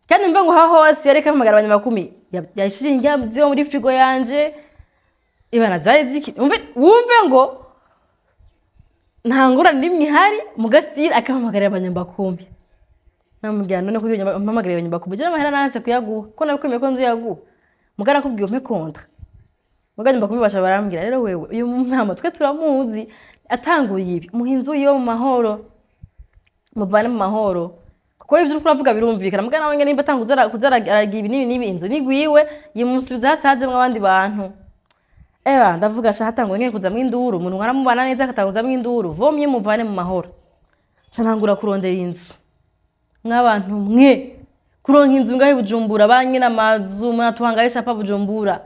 Kandi mva ngo aho hose yareka ampamagara abanyabakumi, yashira indya ziba muri frigo yanje, ibana zari ziki. Wumve ngo nta ngorane n'imwe ihari, mugasitiri akampamagarira abanyabakumi. Namubwira: "None kugira mpamagarira abanyabakumi, je amahera nanse kuyaguha, ko nabikwemeye ko nzoyaguha, muga nakubwiye umpe contrat." Muga nyuma basha barambwira: "Rero wewe, uyu mwana twe turamuzi, atanguye ibi, muha inzu yiwe mu mahoro, muvane mu mahoro, kuko ivyo uriko uravuga birumvikana. Muga nawe nyene nimba atanga kuza aragira ibi n'ibi n'ibi, inzu nigwiwe, yimusubiza hasi, hazemwo abandi bantu." Eba ndavuga sha, hatanguye nyene kuzamwo induru. Umuntu mwaramubana neza akatanguzamwo induru, vomye muvane mu mahoro. Ca ntangura kurondera inzu. Mw'abantu mwe, kuronka inzu ngaho i Bujumbura, ba nyene amazu mwatuhangarisha pa Bujumbura,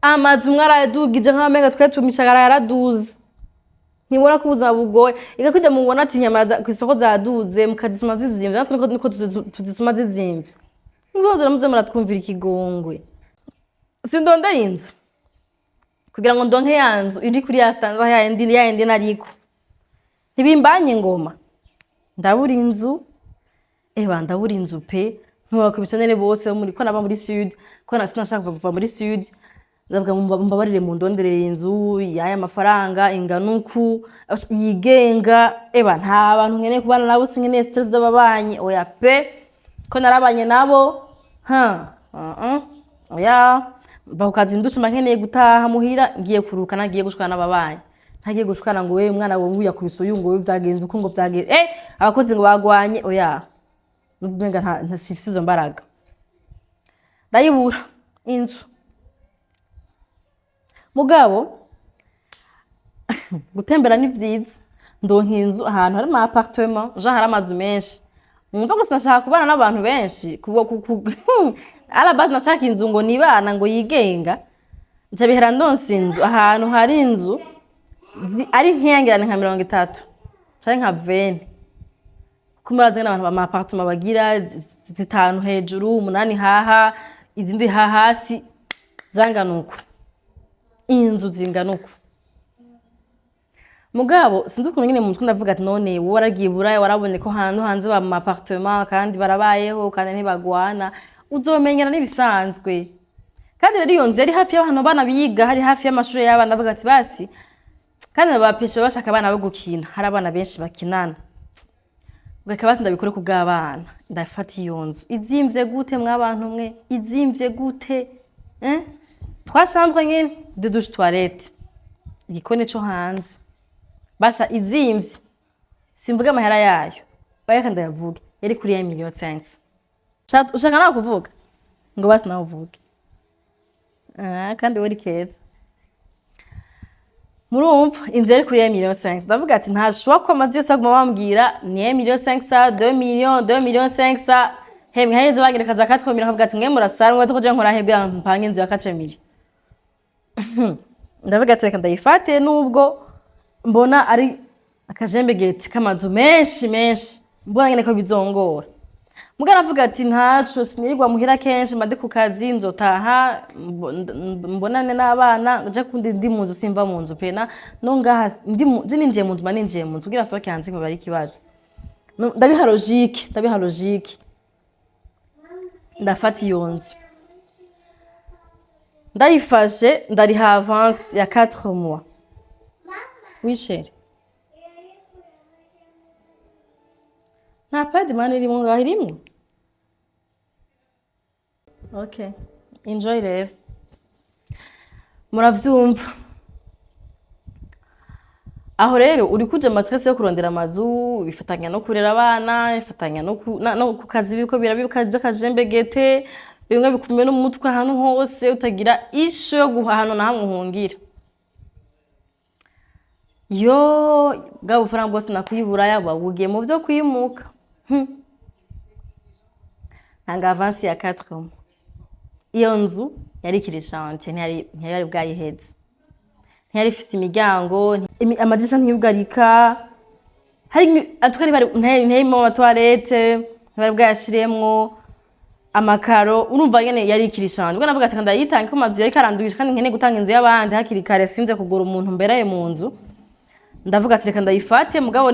amazu mwarayadugije nk'amenga twe tumishagara yaraduze. Ntibona ko ubuzima bugoye? Ega kujya mubona ati inyama kw'isoko zaduze, mukazisuma zizimvye, natwe niko tuzisuma zizimvye. Muzoza muze muratwumvira ikigongwe. Sindondera inzu kugira ngo ndonke ya nzu iri kuri ya standard, ya yindi nariko ntibimbanye ngoma. Ndabura inzu, eba ndabura inzu pe. Ntubaka ibitonere bose bo muri ko naba muri sud, ko na sinashaka kuva muri sud. Ndavuga: "Mumbabarire, mundonderere inzu y'aya mafaranga ingana uku, yigenga. Eba nta bantu nkeneye kubana nabo, sinkeneye stress z'ababanyi, oya pe, ko narabanye nabo." Ha oya, mva ku kazi ndusha, mba nkeneye gutaha muhira, ngiye kuruka, nagiye gushwana n'ababanyi, ntagiye gushwana ngo we mwana wawe yakubise uyu, ngo we vyagenze uko, ngo vyagenze, abakozi ngo bagwanye, oya. Umenga nta sifise izo mbaraga. Ndayibura inzu. Mugabo gutembera ni vyiza, ndonka inzu ahantu hari ama appartement, je hari amazu menshi. Mwumva gusa nashaka kubana n'abantu benshi. À la base nashaka inzu ngo nibana, ngo yigenga. Nca bihera ndonse inzu ahantu hari inzu ari nkiyangirane nka 30 canke nka 20, kuko murazi n'abantu ama appartement bagira zitanu hejuru, umunani haha, izindi ha hasi, zangana uku, inzu zingana uku. Mugabo sinzi ukuntu nyine mu mutwe ndavuga ati: "None wowe waragiye Buraya, warabonye ko hantu hanze ba mu appartement kandi barabayeho kandi ntibagwana, uzomenyera n'ibisanzwe." Kandi rero iyo nzu yari hafi y'ahantu abana biga, hari hafi y'amashuri y'abana. Ndavuga ati: "Basi." Kandi abapeshe baba bashaka abana bo gukina, hari abana benshi bakinana. Reka basi ndabikore ku bw'abana. Ndafata iyo nzu izimvye gute, mw'abantu mwe, izimvye gute, eh? Trois chambres nyene, deux douches, toilette, igikoni co hanze. Basha izimvye, simvuga amahera yayo, bareka ndayavuge, yari kuri ya 1,5 million. Ushaka nawe kuvuga ngo basi nawe uvuge? Ah, kandi uri keza. Murumva inzu yari kuri ya 1,5 million. Ndavuga ati ntashobora ko amazu yose baguma bambwira ni 1,5 million, 2 millions, 2,5 millions. Hemwe hari inzu bagereka za 4 millions. Nkavuga ati: "Mwe murasara ngo kuja nkora hebwe mpange inzu ya 4 millions." Ndavuga ati: "Reka ndayifate, nubwo mbona ari akajembegeti k'amazu menshi menshi, mbona nyene ko bizongora." Muga navuga ati: "Ntaco, sinirirwa muhira kenshi, mba ndi ku kazi, nzotaha mbonane n'abana nje kundi ndi mu nzu, simva mu nzu pena no ngaha je ninjiye mu nzu, mba ninjiye mu nzu, kugira nsohoke hanze ngo bari ikibazo." No, ndabiha logique, ndabiha logique. Ndafata iyo nzu, ndayifashe, ndariha avance ya 4 mois. Oui chérie. Nta pad mani irimwo ngaho? Irimwo. Okay, enjoy. Rero muravyumva aho rero uri kuja ama stress yo kurondera amazu, bifatanya no kurera abana, bifatanya no ku kazi, biriko birabika vy'akajembegete, bimwe bikumwe n'umutwe ahantu hose, utagira isho yo guha ahantu na hamwe uhungira. Yo bwa bufaranga bwose nakwiburaya buba bugiye mu vyo kwimuka. Ntanga avance ya 4 mois. Iyo nzu yari ikiri chantier, ntiyari bwayiheze, ntiyari ifise imiryango, amadirisha ntiyugarika, hari atuka ntiyarimo ama toilettes, ntibari bwayashiremwo. Amakaro urumva nyene yari ikiri chantier. Ubwo navuga ati ndayitange ko amazu yariko arandugisha, kandi nkeneye gutanga inzu y'abandi hakiri kare, sinze kugura umuntu mberaye mu nzu. Ndavuga ati reka ndayifate, mugabo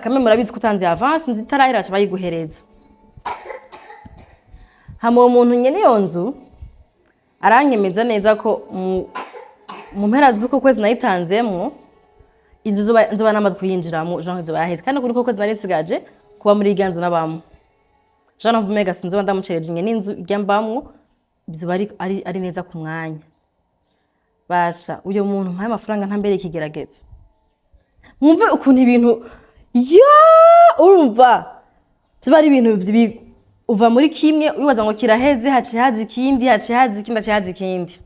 kamwe murabizi ko utanze avance, inzu itarahera baca bayiguhereza. Hama uwo muntu nyene iyo nzu aranyemeza neza ko mu mpera z'uko kwezi nayitanzemwo inzu nzoba namaze kuyinjiramo, genre izoba yaheze. Kandi kuri uko kwezi nari nsigaje kuba muri irya nzu nabamwo, genre numva umenga sinzoba ndamucereje nyene inzu irya mbamwo, bizoba ari neza ku mwanya. Basha, uyo muntu mpaye amafaranga ntambere ikigeragezo. Mwumve ukuntu ibintu ya urumva biba ari ibintu uva muri kimwe wibaza ngo kiraheze, haciye haza ikindi, haciye haza ikindi, haciye haza ikindi.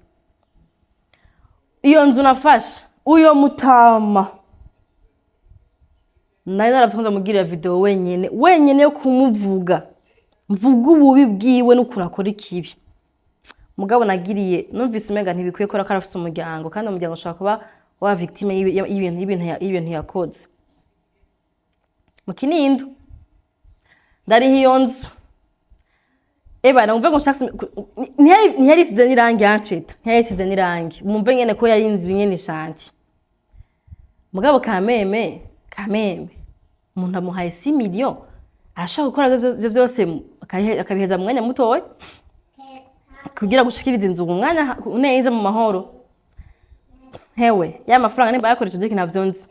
Iyo nzu nafashe, uyo mutama nari naravye mugirira video wenyene wenyene yo kumuvuga, mvuga ububi bwiwe n'ukuntu akora ikibi. Mugabo nagiriye numvise umenga ntibikwiye, kubera ko arafise umuryango, kandi umuryango ushobora kuba wa victime y'ibintu yakoze. Mu Kinindo ndariha iyo nzu. Eba numve ngo nshaka ntiyari isize n'irangi, entre-temps ntiyari isize n'irangi. Mwumve nyene ko yari inzu nyene chantier. Mugabo kameme kameme umuntu amuhaye 6 millions, arashaka gukora ivyo vyose, akabiheza mu mwanya mutoya kugira gushikiriza inzu mu mwanya neza mu mahoro. Hewe, ya mafaranga nimba yakoresheje iki ntavyo nzi,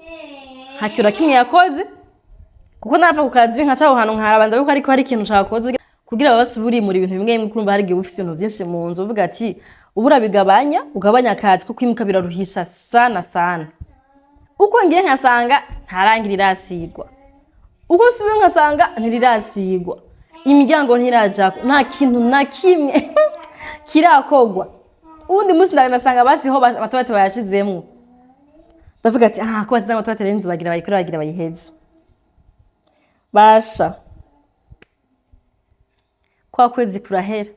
nta kintu na kimwe yakoze, kuko nava ku kazi nkaca aho hantu nkaraba ndabe ko ariko hari ikintu cakoze kugira babase burimura ibintu bimwe bimwe. Kurumva hari igihe uba ufise ibintu vyinshi mu nzu, uvuga ati ubu urabigabanya, ugabanya akazi ko kwimuka biraruhisha sana sana. Uko ngiye nkasanga nta rangi rirasigwa, uko nsubiye nkasanga ntirirasigwa, imiryango ntirajako, nta kintu na kimwe kirakogwa. Uwundi munsi ndasanga basiho amatobate bayashizemwo. Ndavuga ati ah, ko basize amatobate rero, inzu bagira bayikore, bagira bayiheze. Basha, kwa kwezi kurahera,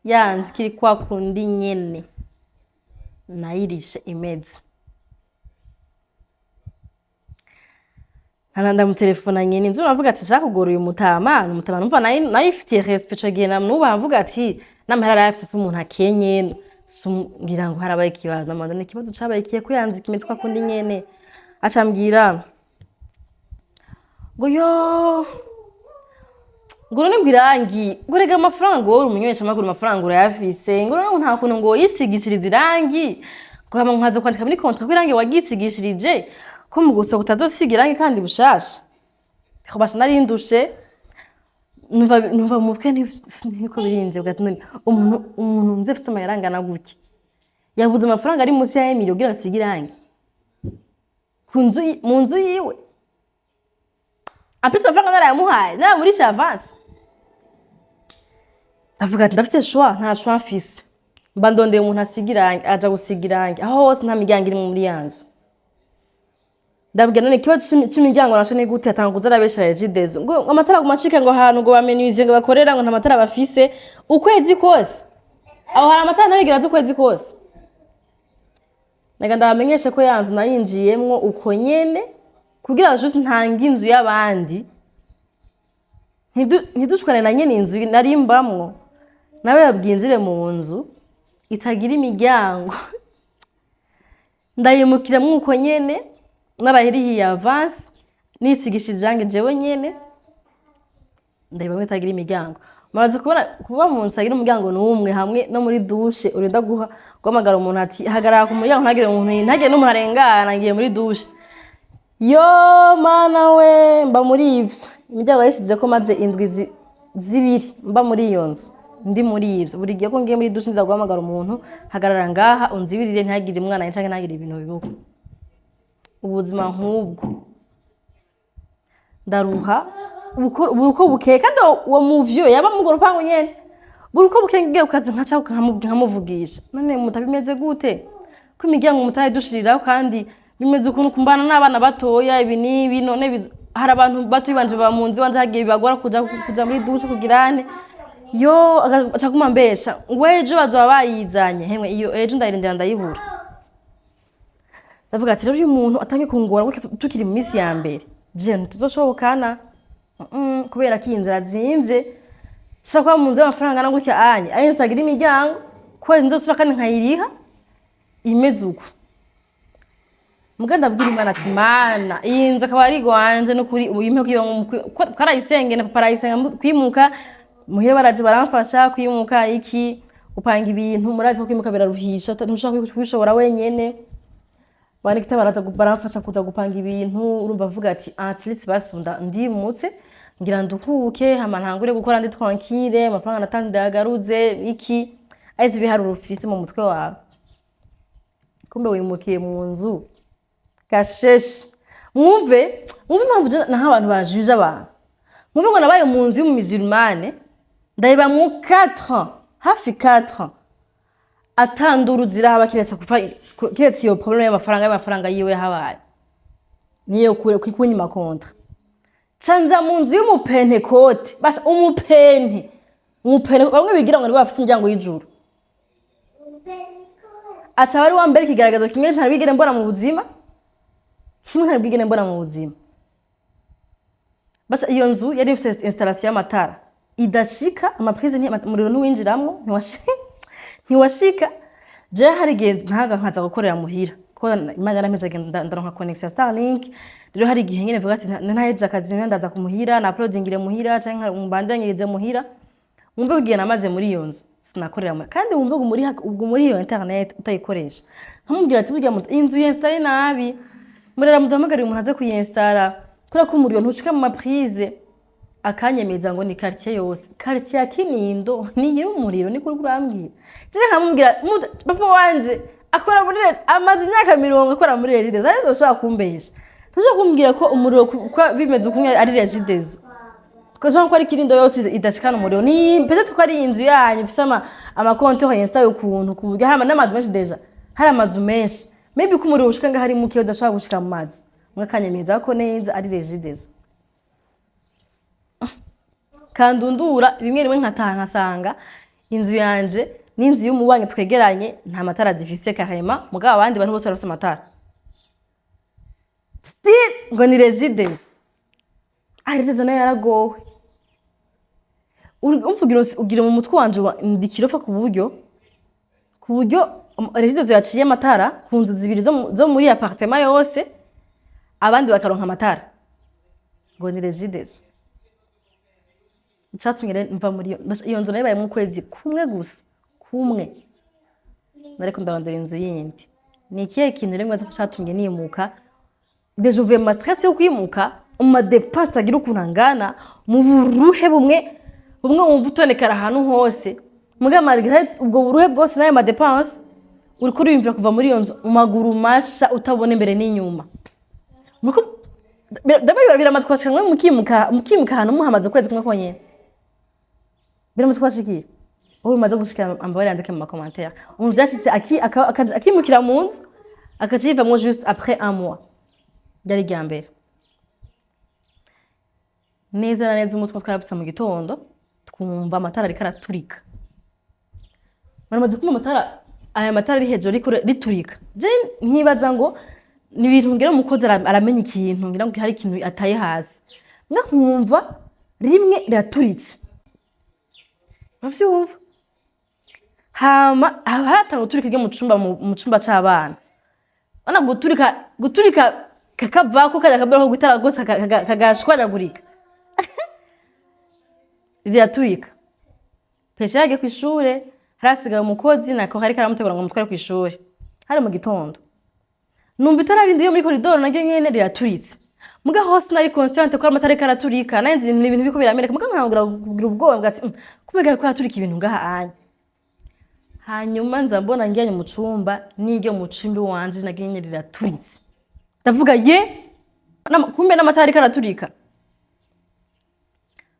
ya nzu ikiri kwa kundi nyene nayirishe imeze. Nkana ndamutelefona nyene inzu, navuga ati shaka kugura uyu mutama, ni umutama numva nayifitiye respect ico gihe, namwubaha, mvuga ati n'amahera arayafise, si umuntu akenye. Ngira ngo harabaye ikibazo, namanda ni ikibazo cabaye kiye ko ya nzu ikimeze kwa kundi nyene. Aca ambwira ngo yo, ngo none ngo irangi, ngo rega amafaranga, ngo wowe uri umumenyeshamakuru, amafaranga urayafise, ngo none ngo nta kuntu ngo yisigishirize irangi, ngo hama nkaza kwandika muri contrat ko irangi wagisigishirije, ko mu gusohoka utazosiga irangi kandi bushasha. Basha, nari ndushe, numva mu mutwe ntibiko birinjiye. Ugaca none umuntu nzi afise amahera angana gutya yabuze amafaranga ari munsi ya emili kugira ngo asige irangi ku nzu mu nzu yiwe. En plus amafaranga narayamuhaye, naramurisha avance. Ndavuga ati ndafise choix, nta choix mfise, mba ndondeye umuntu asiga irangi, aja gusiga irangi. Aho hose nta miryango iri muri ya nzu. Ndabwira none ikibazo c'imiryango naco ni gute? Atanga kuza arabesha Regideso ngo amatara aguma acika, ngo ahantu ngo bamenuisier ngo bakorera ngo nta matara bafise. Ukwezi kose aho hari amatara ntarigera aza, ukwezi kose. Naga ndabamenyeshe ko ya nzu nayinjiyemwo uko nyene kugira ngo juste ntange inzu y'abandi, ntidushwane na nyene inzu nari mbamwo, nawe yabwinjire mu nzu itagira imiryango. Ndayimukiramwo uko nyene, narahirihiye avance, nisigishije irangi jewe nyene, ndayibamwo itagira imiryango. Muraza kubona kuba mu nzu itagira umuryango n'umwe, hamwe no muri douche urinda guhamagara umuntu ati hagarara ku muryango, ntagire umuntu, ntagire n'umuntu arengana, ngiye muri douche. Yo mana we, mba muri ivyo, imiryango yayishizeko maze indwi 2 mba muri iyo nzu, ndi muri ivyo. Buri gihe ko ngiye muri douche nza guhamagara umuntu: hagarara ngaha unzibirire, ntihagire umwana canke ntihagire ibintu bibuka. Ubuzima nk'ubwo ndaruha buri uko bukeye, kandi uwo muvyo yaba mu urwo rupangu nyene. Buri uko bukeye ngiye ku kazi nkaca nkamuvugisha: none mutabimeze gute ko imiryango mutayidushiriraho, kandi bimeze ukuntu kumbana n'abana batoya ibi n'ibi? None hari abantu bato banje baba mu nzu iwanje, hagiye bibagora kuja muri douche kugirane yo. Agaca aguma ambesha ngo ejo bazoba bayizanye. Hemwe, iyo ejo ndayirindira ndayibura. Ndavuga ati rero uyu muntu atangiye kungora gutya tukiri mu minsi ya mbere, je ntituzoshobokana. Kubera ko iyi nzira zimvye. Shaka kuba mu nzu y'amafaranga angana gutya anye, ayo inzu itagira imiryango, kubera nzosubira kandi nkayiriha imeze uko. Muga ndabwira Imana ati: "Mana, iyi nzu akaba ari igwanje n'ukuri, uyimpe kugira." Twarayisengeye na papa arayisenga kwimuka muhira, baraje baramfasha kwimuka, iki, gupanga ibintu. Murazi ko kwimuka biraruhisha, ntushobora kubishobora wenyene. Banikita baraza baramfasha kuza gupanga ibintu. Urumva avuga ati: "At least basi ndimutse, ngira nduhuke, hama ntangure gukora ndi tranquille, amafaranga natanze ndayagaruze." Iki arivyo biharuro ufise mu mutwe wawe, kumbe wimukiye mu nzu gasheshe. Mwumve, mwumve impamvu naho abantu bajuje abantu. Mwumve ngo nabaye mu nzu y'umumisulmane, ndayibamwo 4 ans, hafi 4 ans, atanduru zirahaba, kiretse kuva kiretse iyo problème y'amafaranga yiwe yahabaye, niyo kure kunyima contrat. Canja mu nzu y'umupentekote. Basha, umupente, bamwe bigira ngo nibo bafite imiryango y'ijuru, aca ari wa mbere ikigaragazo kimwe ntabigere mbona mu buzima, kimwe ntabigere mbona mu buzima. Basha, iyo nzu yari ifise installation y'amatara idashika ama prises, umuriro ntiwinjiramwo, ntiwashika. Je hari igihe ntaga nkaza gukorera muhira, ko Imana yarampeze, agenda ndaronka connexion ya Starlink. Rero hari igihe nyene mvuga ati: "Ntaheje akazi, ndaza kumuhira na uploadingire muhira canke mbandanyirize muhira." Wumve ko igihe namaze muri iyo nzu sinakorera muri, kandi wumve ngo muri ubwo muri iyo internet utayikoresha. Nkamubwira ati: "Burya iyi nzu yinstalle nabi, murera muduhamagarire umuntu aze kuyinstara, kubera ko umuriro ntushika mu ma prises." Akanyemeza ngo ni quartier yose, quartier ya Kinindo nigira umuriro. Niko uriko urambwira? Je nkamubwira: "Papa wanje akora muri leta, amaze imyaka 30 akora muri Regideso, ariko ushobora kumbesha? Ntushobora kumbwira ko umuriro ko bimeze ukumwe ari Regideso, ko genre ko ari Kinindo yose idashikana umuriro? Ni peut-être ko ari inzu yanyu ifise ama compteurs installé ukuntu, ku buryo hari n'amazu menshi, déjà hari amazu menshi, maybe ko umuriro ushika ngaho ari muke, udashobora gushika mu mazu." Mwakanyemeza ko neza ari Regideso. Kandundura rimwe rimwe nkataha nkasanga inzu yanje n'inzu y'umubanyi twegeranye nta matara zifise kahema, mugabo abandi bantu bose barafise amatara. Still ngo ni Regideso. Ah, Regideso nayo yaragowe. Umva ugira mu mutwe wanje ndi kirofa, ku buryo Regideso yaciye amatara ku nzu zibiri zo muri appartement yose, abandi bakaronka amatara, ngo ni Regideso. Icatumye rero mva muri iyo nzu, nayibayemwo ukwezi kumwe gusa, kumwe. Nariko ndarondera inzu yindi. Ni ikihe kintu rero mwaza ko catumye nimuka? Déjà uvuye mu ma stress yo kwimuka, mu ma dépenses atagira ukuntu angana, mu buruhe bumwe bumwe wumva utonekara ahantu hose. Muga malgré ubwo buruhe bwose n'ayo ma dépenses, uriko uriyumvira kuva muri iyo nzu mu maguru masha, utabona imbere n'inyuma. Ndabona biramaze kubashikira mwe mukimuka ahantu muhamaze ukwezi kumwe konyene. Biramaze kubashikira? Wowe bimaze gushikira, ambabare, yandike mu ma commentaires. Umuntu vyashitse akimukira mu nzu, akaca yivamwo juste après un mois. Ryari irya mbere neza na neza, umunsi umwe twarabise mu gitondo twumva amatara ariko araturika. Baramaze kumva amatara, aya matara ari hejuru ariko riturika. Je nkibaza ngo ni ibintu, ngira umukozi aramenya ikintu, ngira ngo hari ikintu ataye hasi. Mbwa nkumva rimwe riraturitse, uravyumva? Hama haratanga guturika ryo mu cumba, mu cumba c'abana. Ona guturika, guturika kakavako, kajya kabera ko gutara gose, kagashwanyagurika, riraturika. Pesha yagiye kw'ishure, harasigaye umukozi, nako hariko aramutegura ngo mutware kw'ishure. Hari mu gitondo, numva itara rindi yo muri koridoro naryo nyene riraturitse. Muga hose nari consciente ko amatara ariko araturika, nari nzi ni ibintu biriko birameneka, muga nkangura kugira ubwoba bwa ati: "Kubera ko araturika ibintu ngaha anya." Hanyuma nza mbona ngiyanye mu cumba, n'iryo mu cumba iwanje naryo nyene riraturitse. Ndavuga: "Ye, kumbe n'amatara ariko araturika."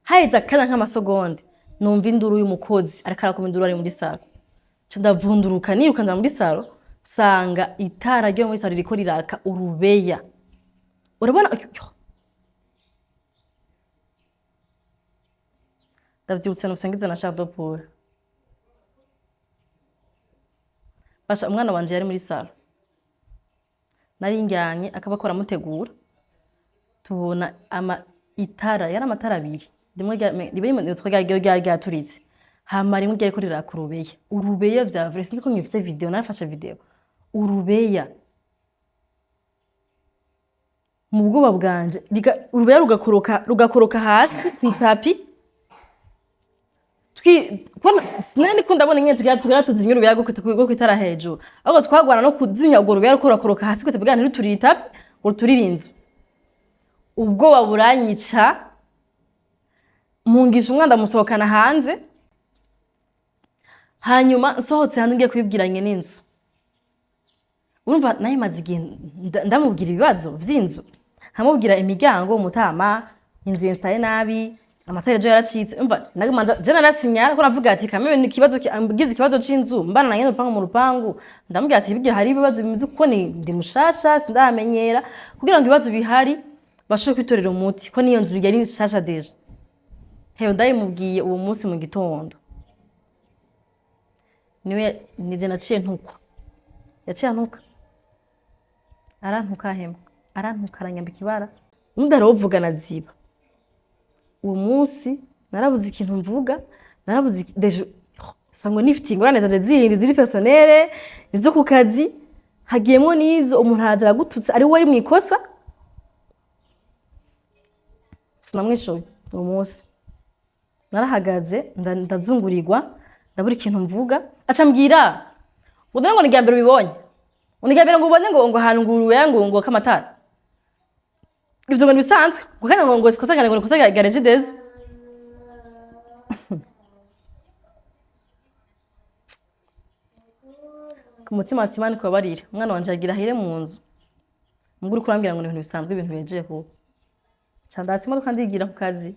Haheze akanya nk'amasegonde, numva induru y'umukozi ariko arakoma induru ari muri salon. Nca ndavunduruka, niruka nja muri salon, nsanga itara ryo muri salon ririko riraka urubeya. Urabona yo. Ndavyibutse nusangiza na chair de poule. Basha, umwana wanje yari muri salon, nari njyanye akaba akora amutegura, tubona ama itara, yari amatara abiri. Rimwe rimwe ryari ryaturitse, hama rimwe ryariko riraka urubeya, urubeya vya vrai. Sinzi ko nkifise video, narafashe video urubeya. Mu bwoba bwanje urubeya rugakoroka hasi kw'itapi. Sinari ndiko ndabona ingene tugira tuzimya urubeya rwo kwitara hejuru, ahubwo twagwana no kuzimya urwo rubeya ruko rurakoroka hasi kw'itapi kugira ntiruturire itapi, ngo ruturire inzu. Ubwoba buranyica, mpungisha umwana, ndamusohokana hanze. Hanyuma nsohotse hanze ngiye kubibwira nyene inzu, urumva nayo maze igihe ndamubwira ibibazo vy'inzu, nkamubwira imiryango, umutama, inzu yinstaye nabi, amatara ejo yaracitse. Umva, naguma je narasinyara ko navuga ati kameme ni ikibazo ngize ikibazo c'inzu mbana na nyene urupangu mu rupangu. Ndamubwira ati bijya hari ibibazo bimeze uko, ni ndi mushasha, sindamenyera, kugira ngo ibibazo bihari bashobore kwitorera umuti, ko niyo nzu yari nshasha déjà. Heyo ndabimubwiye uwo munsi mu gitondo, niwe nije naciye ntukwa, yaciye antuka, arantuka hema, arantuka, aranyambika ibara. Undi aravuga na ziba. Uwo munsi narabuze ikintu mvuga, narabuze déjà sangwe nifitiye ingorane zanje zindi ziri personnelles, izo ku kazi hagiyemwo n'izo umuntu araja aragututse ari we ari mw'ikosa. Sinamwishuye uwo munsi, narahagaze ndazungurirwa, ndabura ikintu mvuga. Aca ambwira ngo dore ngo ni irya mbere ubibonye, ngo ni irya mbere ngo ubone ngo ahantu ngo uruwera ngo kamatara, ivyo ngo ni bisanzwe, ngo kandi ngo sikosa ngo ni ikosa rya Regideso. Ku mutima ati Imana ikubabarire, umwana wanje yagira ahire mu nzu, mbwo uriko urambwira ngo ni ibintu bisanzwe, ibintu bihejeje kuba. Ca ndatsa imodoka ndigira ku kazi,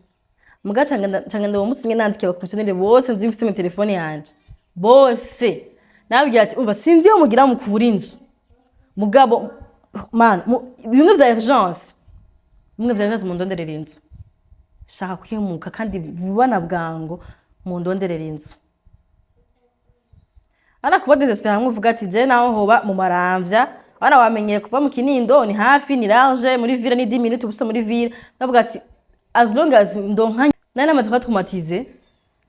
muga ca ngenda uwo munsi nyene nandikiye abakomisiyoneri bose nzi mfise mu telefone yanje bose, nababwira ati umva, sinzi iyo mugira mukura inzu, mugabo man bimwe vya urgence, bimwe vya urgence, mundonderera inzu, shaka kwimuka kandi vuba na bwango, mundonderera inzu. Ana kuba désespéré hamwe uvuga ati je naho hoba mu Maramvya, bana wamenyeye kuva mu Kinindo ni hafi, ni large muri ville, ni 10 minutes ubusa muri ville. Ndavuga ati as long as ndonka, nari namaze kuba traumatisé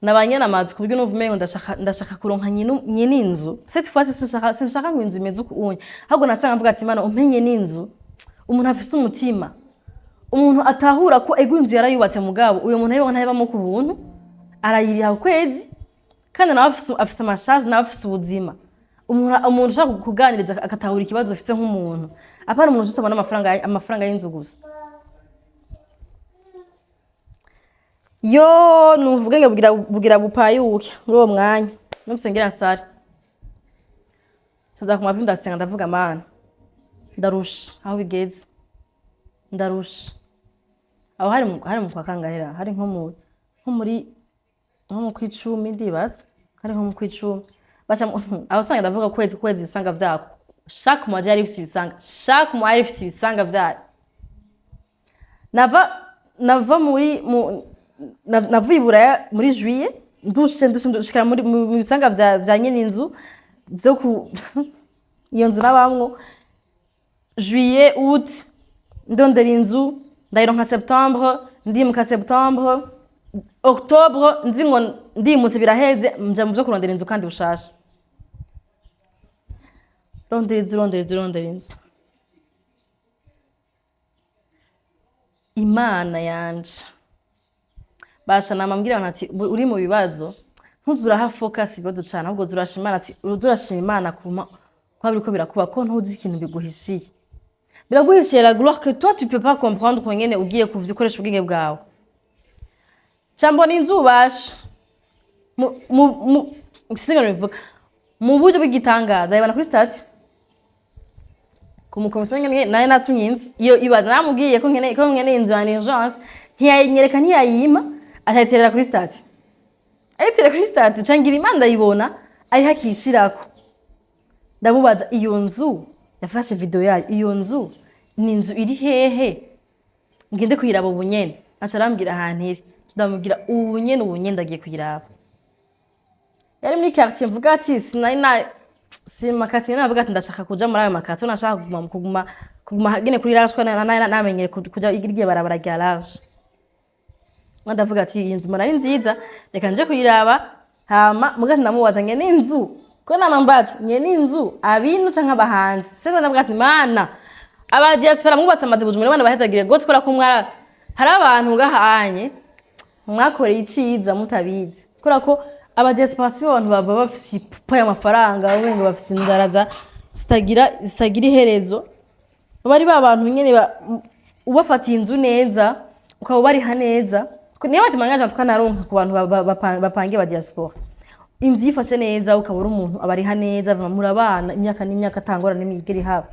nabanye namazu ku buryo numva umengo ndashaka kuronka nyine inzu. Cette fois sinshaka ngo inzu imeze uku unye, ahubwo nasanga mvuga ati Imana umpenye n'inzu, umuntu afise umutima, umuntu atahura ko ego inzu yarayubatse, mugabo uyo muntu ayibona ntayibamo ku buntu, arayiriha ku kwezi, kandi nawe afise ama charges, nawe afise ubuzima. Umuntu ushaka kuganiriza agatahura ikibazo ufise nk'umuntu, apana umuntu utabona amafaranga y'inzu gusa. Yo numva ubwenge bugira bupayuke muri uwo mwanya. Numvise ngira nsare, nza ku mavi ndasenga, ndavuga Mana ndarusha aho bigeze, ndarusha. Aho hari mu kwa kangahera, hari nko muri nko mu kwicumi, ndibaza hari nko mu kwicumi. Basha aho usanga ndavuga kwezi kwezi ibisanga vyako, chaque mois yari ifise ibisanga, chaque mois yari ifise ibisanga vyayo. Nava muri mu navuye i Buraya muri juillet, ndushe ndushika muri mu bisanga vya nyene inzu vyo ku iyo nzu nabamwo. Juillet, août ndondera inzu, ndayironka septembre, ndimuka septembre, octobre nzi ngo ndimutse biraheze, nja mu vyo kurondera inzu kandi bushasha. Rondera inzu, rondera inzu, rondera inzu. Imana yanje basha namambwira abantu ati uri mu bibazo ntuzuraha focus ibibazo cane, ahubwo zurashima Imana, ati uzurashima Imana kuma kwa biriko birakuba, ko ntuzi ikintu biguhishiye, biraguhishiye la gloire que toi tu peux pas comprendre ko nyene ugiye kuvikoresha ubwenge bwawe. Ca mbona inzu basha mu sinzi bivuga mu buryo bw'igitangaza, ndayibona kuri statut ku mukomisiyo nyene naye natumye inzu iyo ibaza, namubwiye ko nkeneye inzu ya urgence, ntiyayinyereka, ntiyayima, akayiterera kuri statut, ayiterera kuri statut. Ca ngira Imana ndayibona ariho akishirako. Ndamubaza iyo nzu, yafashe video yayo, iyo nzu ni inzu iri hehe, ngende kuyiraba ubu nyene? Aca arambwira ahantu iri, ndamubwira ubu nyene, ubu nyene ndagiye kuyiraba. Yari muri quartier mvuga ati sinari na si ma quartier, navuga ati ndashaka kuja muri ayo ma quartier, nashaka kuguma nyene kuri large, ko namenyere kuja iryo barabara rya large. Ndavuga ati iyi nzu mbona ari nziza, reka nje kuyiraba. Hama mugati ndamubaza nyene inzu, ko namambaza nyene inzu abinu canke abahanzi siko. Ndavuga ati mana, aba diaspora mwubatse amazu Bujumbura, Imana bahezagire gose, kubera ko mwara hari abantu ngahanye mwakoreye iciza mutabizi, kubera ko aba diaspora si bo bantu baba bafise ipupa y'amafaranga, bamwe ngo bafise inzara zitagira iherezo. Baba ari ba bantu nyene ubafatiye inzu neza, ukaba ubariha neza. Niyo batimanganje twanaronka ku bantu bapangiye ba diaspora inzu yifashe neza, ukaba uri umuntu abariha neza, murabana imyaka n'imyaka, atangora n'imigeri ihaba.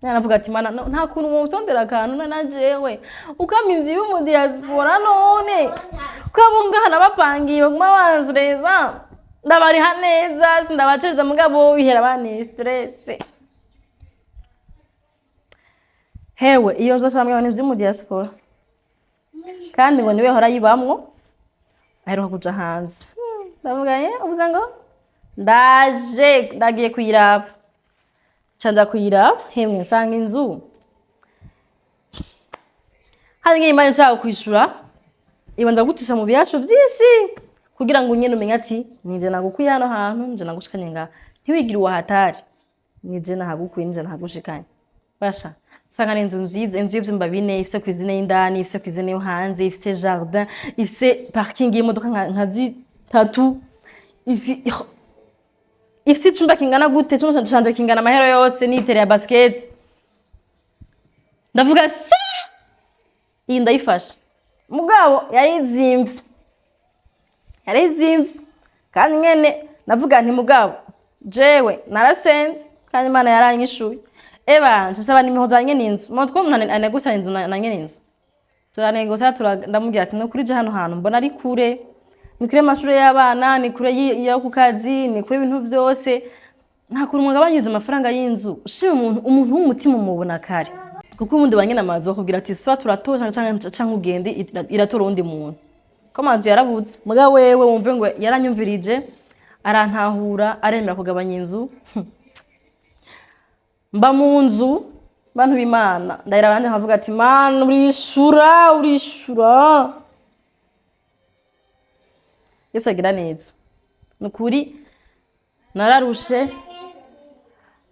Naravuga ati mana, nta kuntu wonsondera akantu na jewe ukama inzu y'umu diaspora, none ukaba ngaha bapangiye baguma banstresa, ndabariha neza, sindabacereza, mugabo bihera bane stress. Hewe, iyo nzu bashobora inzu y'umu diaspora, kandi ngo niwe yahora ayibamwo, aheruka kuja hanze. Ndavuga ye uvuze ngo ndaje, ndagiye kuyiraba, canja kuyiraba. Hemwe, nsanga inzu hari ngiye Imana nshaka kwishura, ibanza gucisha mu byacu byinshi kugira ngo nyene umenye ati nije nagukuye hano hantu, nije nagushikanye ngaha, ntiwigire uwahatari, nije nahagukuye, nije nahagushikanye. Basha nsanga ni inzu nziza, inzu y'ivyumba bine, ifise cuisine y'indani, ifise cuisine yo hanze, ifise jardin, ifise parking y'imodoka nka zitatu, ifise icumba kingana gute, icumba canje kingana amahero yose n'itere ya basket. Ndavuga se iyi ndayifashe, mugabo yarizimvye, yarizimvye. Kandi nyene navuga nti mugabo jewe narasenze kandi Imana yaranyishuye. Eba nsaba nimero za nyene inzu, mu two umuntu anegusa inzu na nyene inzu turanegusa, ndamubwira ati nukuri je hano hantu mbona ari kure, ni kure y'amashure y'abana, ni kure yo ku kazi, ni kure ibintu vyose, nta kuntu mwagabanyiriza amafaranga y'inzu. Ushima umuntu w'umutima umubona kare, kuko ubundi ba nyene amazu bakubwira ati swa turatora canke ugende, iratora uwundi muntu, ko amazu yarabuze. Muga wewe wumve ngo yaranyumvirije, arantahura, aremera kugabanya inzu. Mba mu nzu, bantu b'Imana, ndahira abandi nkavuga ati Mana, urishura, urishura. Yesu agira neza, ni ukuri nararushe,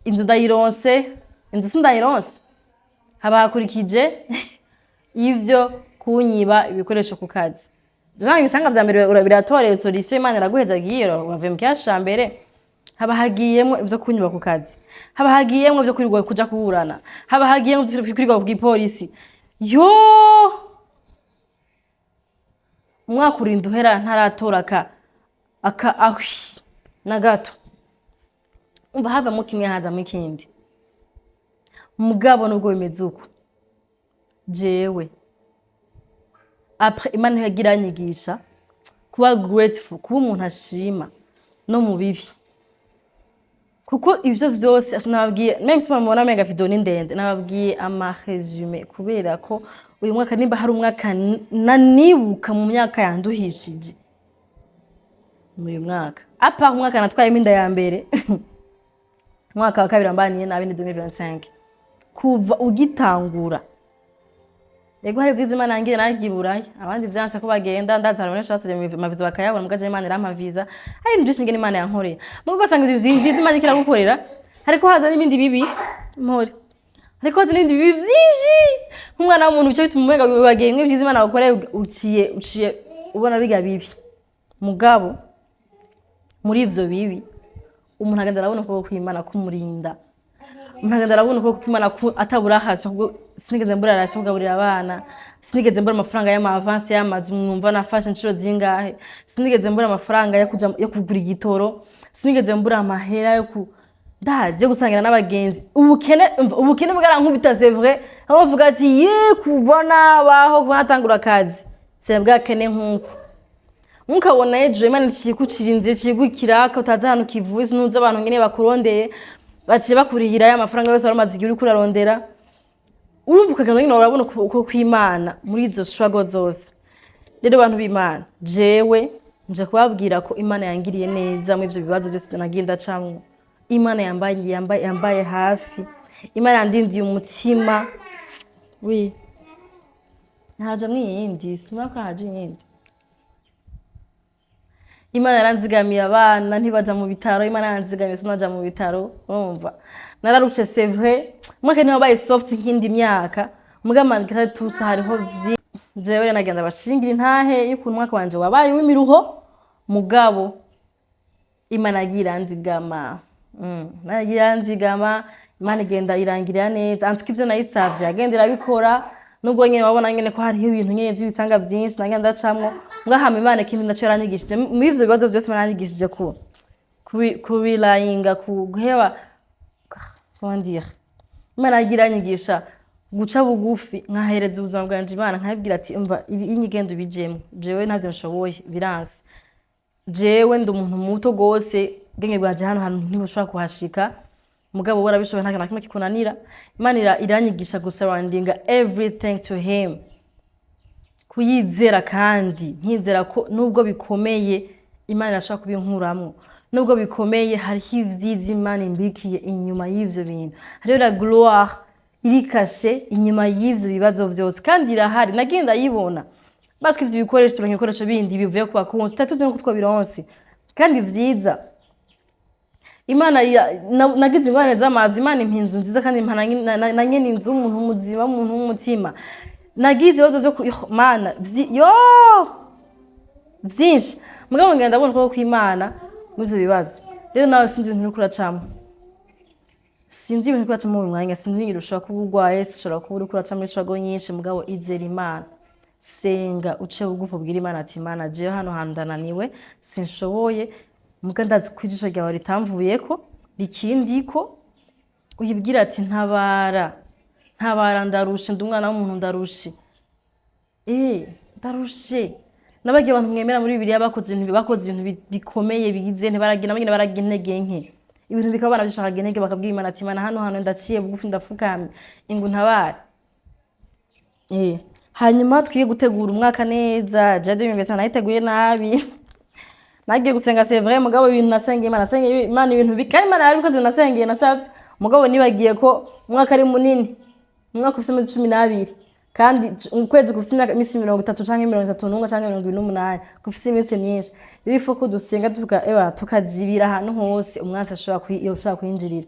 inzu ndayironse, inzu sindayironse, haba hakurikije ivyo kunyiba ibikoresho ku kazi. Jean, ibisanga vya mbere biratoreye solution, Imana iraguhezagiye, uravuye mu kibazo ca mbere, haba hagiyemwo ivyo kunyiba ku kazi, haba hagiyemwo ivyo kwirirwa kuja kuburana, haba hagiyemwo ivyo kwirirwa ku gipolisi. Yo, umwaka urinda uhera ntaratora aka ahwi na gato. Umva, havamo kimwe hazamo ikindi. Mugabo nubwo bimeze uko, jewe après Imana ntiyagira anyigisha kuba grateful, kuba umuntu ashima no mu bibi, kuko ivyo vyose nababwiye, même si mubona amenga video ni ndende, nababwiye ama résumé, kubera ko uyu mwaka, nimba hari umwaka nanibuka mu myaka yanduhishije, ni uyu mwaka, à part umwaka natwayemo inda ya mbere. Umwaka wa kabiri ambaniye nabi ni 2025 kuva ugitangura. Yego, hari bwiza Imana yangiye nagiye i Buraya, abandi vyanse ko bagenda. Ndaza hari benshi basabye amaviza bakayabona, mugaje Imana irampa visa. Hari ibintu byinshi ngene Imana yankoreye, mugo ugasanga ibintu vyiza Imana iriko iragukorera, hariko haza n'ibindi bibi mpore, hariko haza n'ibindi bibi vyinshi. Nk'umwana w'umuntu, bice bituma umenga wagiye bimwe vyiza Imana yagukoreye, uciye ubona biga bibi. Mugabo muri ivyo bibi umuntu agenda arabona ukuboko kw'Imana kumurinda, umuntu agenda arabona ukuboko kw'Imana atabura hasi, kuko sinigeze mbura ration kugaburira abana, sinigeze mbura amafaranga y'ama avance y'amazu mwumva nafashe inshuro zingahe, sinigeze mbura amafaranga yo kuja yo kugura igitoro, sinigeze mbura amahera yo ku ndaje gusangira n'abagenzi. Ubukene, umva, ubukene bwarankubita, c'est vrai, aho bavuga ati ye kuva nabaho, kuva natangura akazi, sinabwakene nk'uko nkukabona ejo Imana iciye ikucira inzira, iciye igukiraka utazi ahantu kivuye, ntuzi abantu nyene bakurondeye, baciye bakurihira ya mafaranga yose wari umaze igihe uriko urarondera. Urumva, ukagenda nyine urabona uko kw'Imana muri izo struggle zose. Rero bantu b'Imana, jewe nje kubabwira ko Imana yangiriye neza muri ivyo bibazo byose nagiye ndacamwo. Imana yambaye hafi, Imana yandindiye umutima. Wi, ntajamwo iyindi, sinubona ko haje iyindi. Imana yaranzigamiye abana ntibaja mu bitaro, Imana yaranzigamiye sinaja mu bitaro. Urumva nararushe, c'est vrai, umwaka ntiwabaye soft nk'indi myaka, muga malgré tout ça hariho vyinshi. Jewe nagenda bashingira intahe y'ukuntu umwaka wanje wabaye w'imiruho, mugabo Imana yagiye iranzigama. Imana yagiye iranzigama, Imana igenda irangirira neza. Antuka ivyo nayisavye yagenda irabikora, nubwo nyene wabona nyene ko hariho ibintu nyene vy'ibisanga vyinshi nagenda ndacamwo. Mbwa Imana ikindi naco yaranyigishije muri ivyo bibazo vyose, Imana yaranyigishije ku kubirayinga, ku guheba, comment dire, Imana yagiye iranyigisha guca bugufi, nkahereza ubuzima bwanje Imana, nkabibwira ati: "Umva, ibi inyigendo ubijemwo, jewe ntavyo nshoboye, biranse. Jewe ndi umuntu muto gose, ubwenge bwanje hano hantu ntibushobora kuhashika, mugabo we arabishoboye, nta kintu na kimwe kikunanira." Imana iranyigisha gusurrenderinga everything to him, kuyizera, kandi nkizera ko nubwo bikomeye Imana irashobora kubinkuramwo, nubwo bikomeye hariho ivyiza Imana imbikiye inyuma y'ivyo bintu, hariho la gloire iri cachée inyuma y'ivyo bibazo vyose, kandi irahari, nagiye ndayibona. Batwe ivyo bikoresho, turonka ibikoresho bindi bivuye ku bakunzi tutari tuzi nuko twabironse kandi vyiza. Imana nagize ingorane z'amazu, Imana impa inzu nziza, kandi impa na nyene inzu w'umuntu muzima, w'umuntu w'umutima. Nagize ibibazo vyo yo, Mana, yo vyinshi, mugabo ngenda ndabona ukuboko kw'Imana muri ivyo bibazo. Rero nawe, sinzi ibintu uriko uracamwo, sinzi ibintu uriko uracamwo uyu mwanya, sinzi ingene ushobora kuba urwaye, ushobora kuba uriko uraca muri struggle nyinshi, mugabo izera Imana, senga, uce bugufi, ubwire Imana ati: "Imana, jewe hano hantu ndananiwe, sinshoboye, muga ndazi ko ijisho ryawe ritamvuyeko, rikindiko." Uyibwire ati: "Ntabara, ntabara, ndarushe, ndi umwana w'umuntu, ndarushe, ndarushe." N'abagiye abantu mwemera muri Bibiliya bakoze ibintu bikomeye bigize, ntibaragira nabo nyene baragira intege nke, ibintu bikaba banabyishakaga intege, bakabwira Imana ati: "Imana, hano hantu ndaciye bugufi, ndapfukamye, ingu ntabare." Hanyuma twige gutegura umwaka neza. Jewe 2025 nayiteguye nabi. Nagiye gusenga, c'est vrai, mugabo ibintu nasengeye Imana, nasengeye Imana ibintu kandi Imana yarabikoze ibintu nasengeye, nasavye, mugabo nibagiye ko umwaka ari munini, umwaka ufise amezi 12, kandi ukwezi gufise imisi 30 canke 31 canke 28, gufise iminsi myinshi. Rero il faut ko dusenga tuka, ewa, tukazibira ahantu hose umwansi ashobora kwinjirira.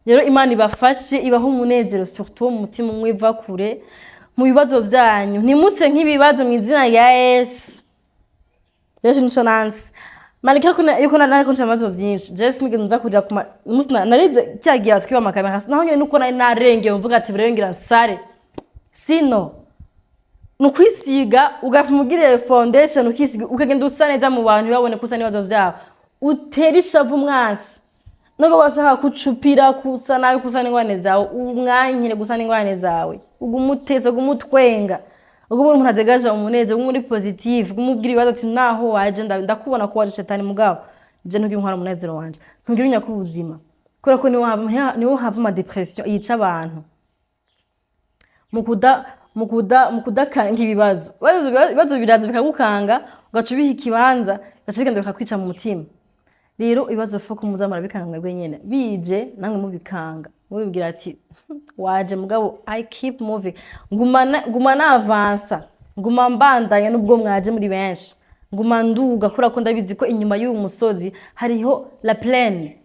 Rero Imana ibafashe, ibahe umunezero, surtout mu mutima umwe iva kure mu bibazo vyanyu. Ntimuse nk'ibibazo mu izina rya Yesu. Rero nico nansi malika ko yuko nariko nca ibibazo vyinshi, jewe sinigeze nza kurira ku umunsi narize cya gihe batwiba amakamera, naho nyene nuko nari narengeye, mvuga ati: "Rero ngira nsare." Sino ni ukwisiga, ugafuma ugiriye foundation, ukisiga, ukagenda usa neza mu bantu, ntibabone ko usa n'ibibazo vyabo. Utera ishavu umwansi nubwo bashaka kucupira kusa nabi, kusa n'ingorane zawe, umwankire gusa n'ingorane zawe, ugume utese, ugume utwenga, ugume uri umuntu adegaje umunezero, ugume uri positive, ugume ubwira ibibazo ati: "Naho waje, ndakubona ko waje shetani, mugabo je ntugira intwara umunezero wanje, ntugira unyaka ubuzima." Kubera ko niho hava ama dépression yica abantu mu kudakanga ibibazo. Ibibazo biraza bikagukanga, ugaca ubiha ikibanza, bigaca bigenda bikakwica mu mutima. Rero ibibazo faut ko muza murabikanga mwebwe nyene, bije namwe mubikanga, mubibwira ati: "Waje, mugabo I keep moving, nguma navansa, nguma mbandanya nubwo mwaje muri benshi, nguma nduga, kubera ko ndabizi ko inyuma y'uyu musozi hariho la plaine."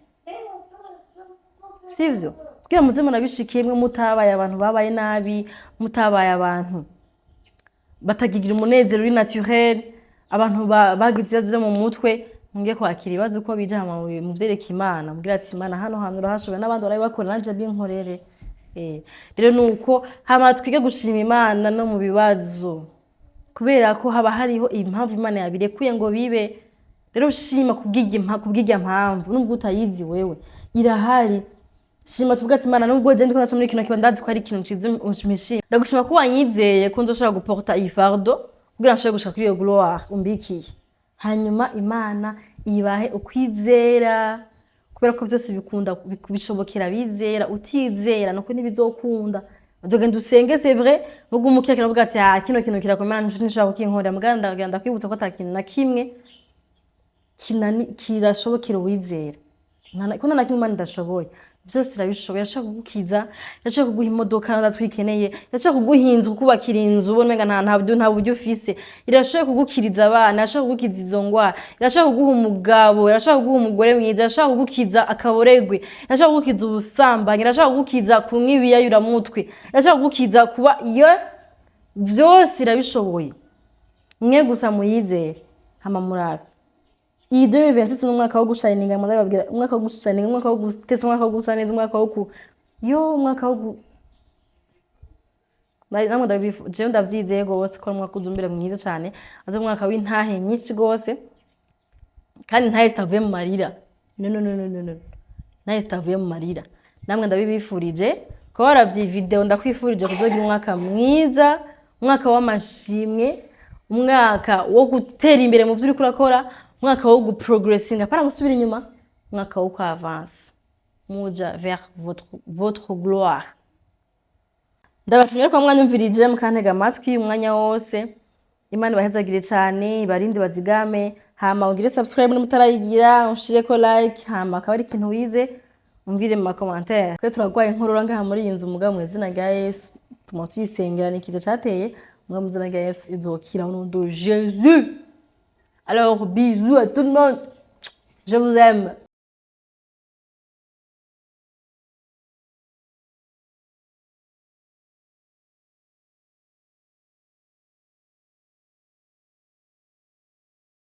Sivyo? Kugira muze murabishikiye mwe mutabaye abantu babaye nabi, mutabaye abantu batakigira umunezero uri naturel, abantu bagize ibibazo vyo mu mutwe. Mugiye kwakira ibibazo uko bije, hama muvyereke Imana, mubwire ati: "Imana, hano hantu urahashoboye, n'abandi barabibakora, nanje binkorere." Rero nuko hama twige gushima Imana no mu bibazo, kubera ko haba hariho impamvu Imana yabirekuye ngo bibe. Rero shima kubw'irya mpamvu, nubwo utayizi wewe, irahari. Shima, tuvuga ati: "Imana, nubwo je ndiko naca muri kino kiba, ndazi ko ari ikintu ciza umpishima. Ndagushima ko wanyizeye ko nzoshobora guporta iyi fardeau kugira nshobore gushika kuri iyo gloire umbikiye." Hanyuma Imana ibahe ukwizera, kubera ko byose bikunda bishobokera bizera. Utizera nuko ntibizokunda. Uzogenda usenge, c'est vrai, nubwo umukira kiravuga ati: "Ah, kino kintu kirakomera, nshobora kukinkorera." Mugabo ndagenda ndakwibutsa ko ata kintu na kimwe kirashobokera uwizera. Ko nta na kimwe Imana idashoboye. Byose irabishoboye. Irashobora kugukiza, irashobora kuguha imodoka ndatwikeneye, irashobora kuguha inzu, kukubakira inzu ubona umenga nta buryo ufise, irashobora kugukiriza abana, irashobora kugukiza izo ngwara, irashobora kuguha umugabo, irashobora kuguha umugore mwiza, irashobora kugukiza akaboregwe, irashobora kugukiza ubusambanyi, irashobora kugukiza kunywa ibiyayuramutwe, irashobora kugukiza kuba iyo. Byose irabishoboye, mwe gusa muyizere hama murabe. Iyi 2026 ni umwaka wo gushininga, ndababwira, umwaka wo gushininga, umwaka wo gutesa, umwaka wo gusa neza, umwaka wo ku yo umwaka wo gu namwe jewe ndavyizeye gose ko ari umwaka uzumbere mwiza cane, aza umwaka w'intahe nyinshi gose, kandi intahe zitavuye mu marira. No, no, no, no, no, no, intahe zitavuye mu marira. Namwe ndabibifurije. Kuba waravye iyi video, ndakwifurije kuzogira umwaka mwiza, umwaka w'amashimwe, umwaka wo gutera imbere mu vyo uriko urakora, umwaka wo guprogressinga, apana gusubira inyuma, umwaka wo kwavansa muja vers votre gloire. Ndabashimira ko mwanyumvirije, mukantega amatwi umwanya wose. Imana ibahezagire cane, ibarinde, bazigame. Hama ugire subscribe nimutarayigira, ushireko like, hama akaba ari ikintu wize umbwire mu ma commentaire. Twe turagwaye inkorora ngaha muri iyi nzu, mugabo mu izina rya Yesu tuma tuyisengera. Ni ikiza cateye, mugabo mu izina rya Yesu izokira, au nom de Jésus. Alors, bisous à tout le monde, je vous aime.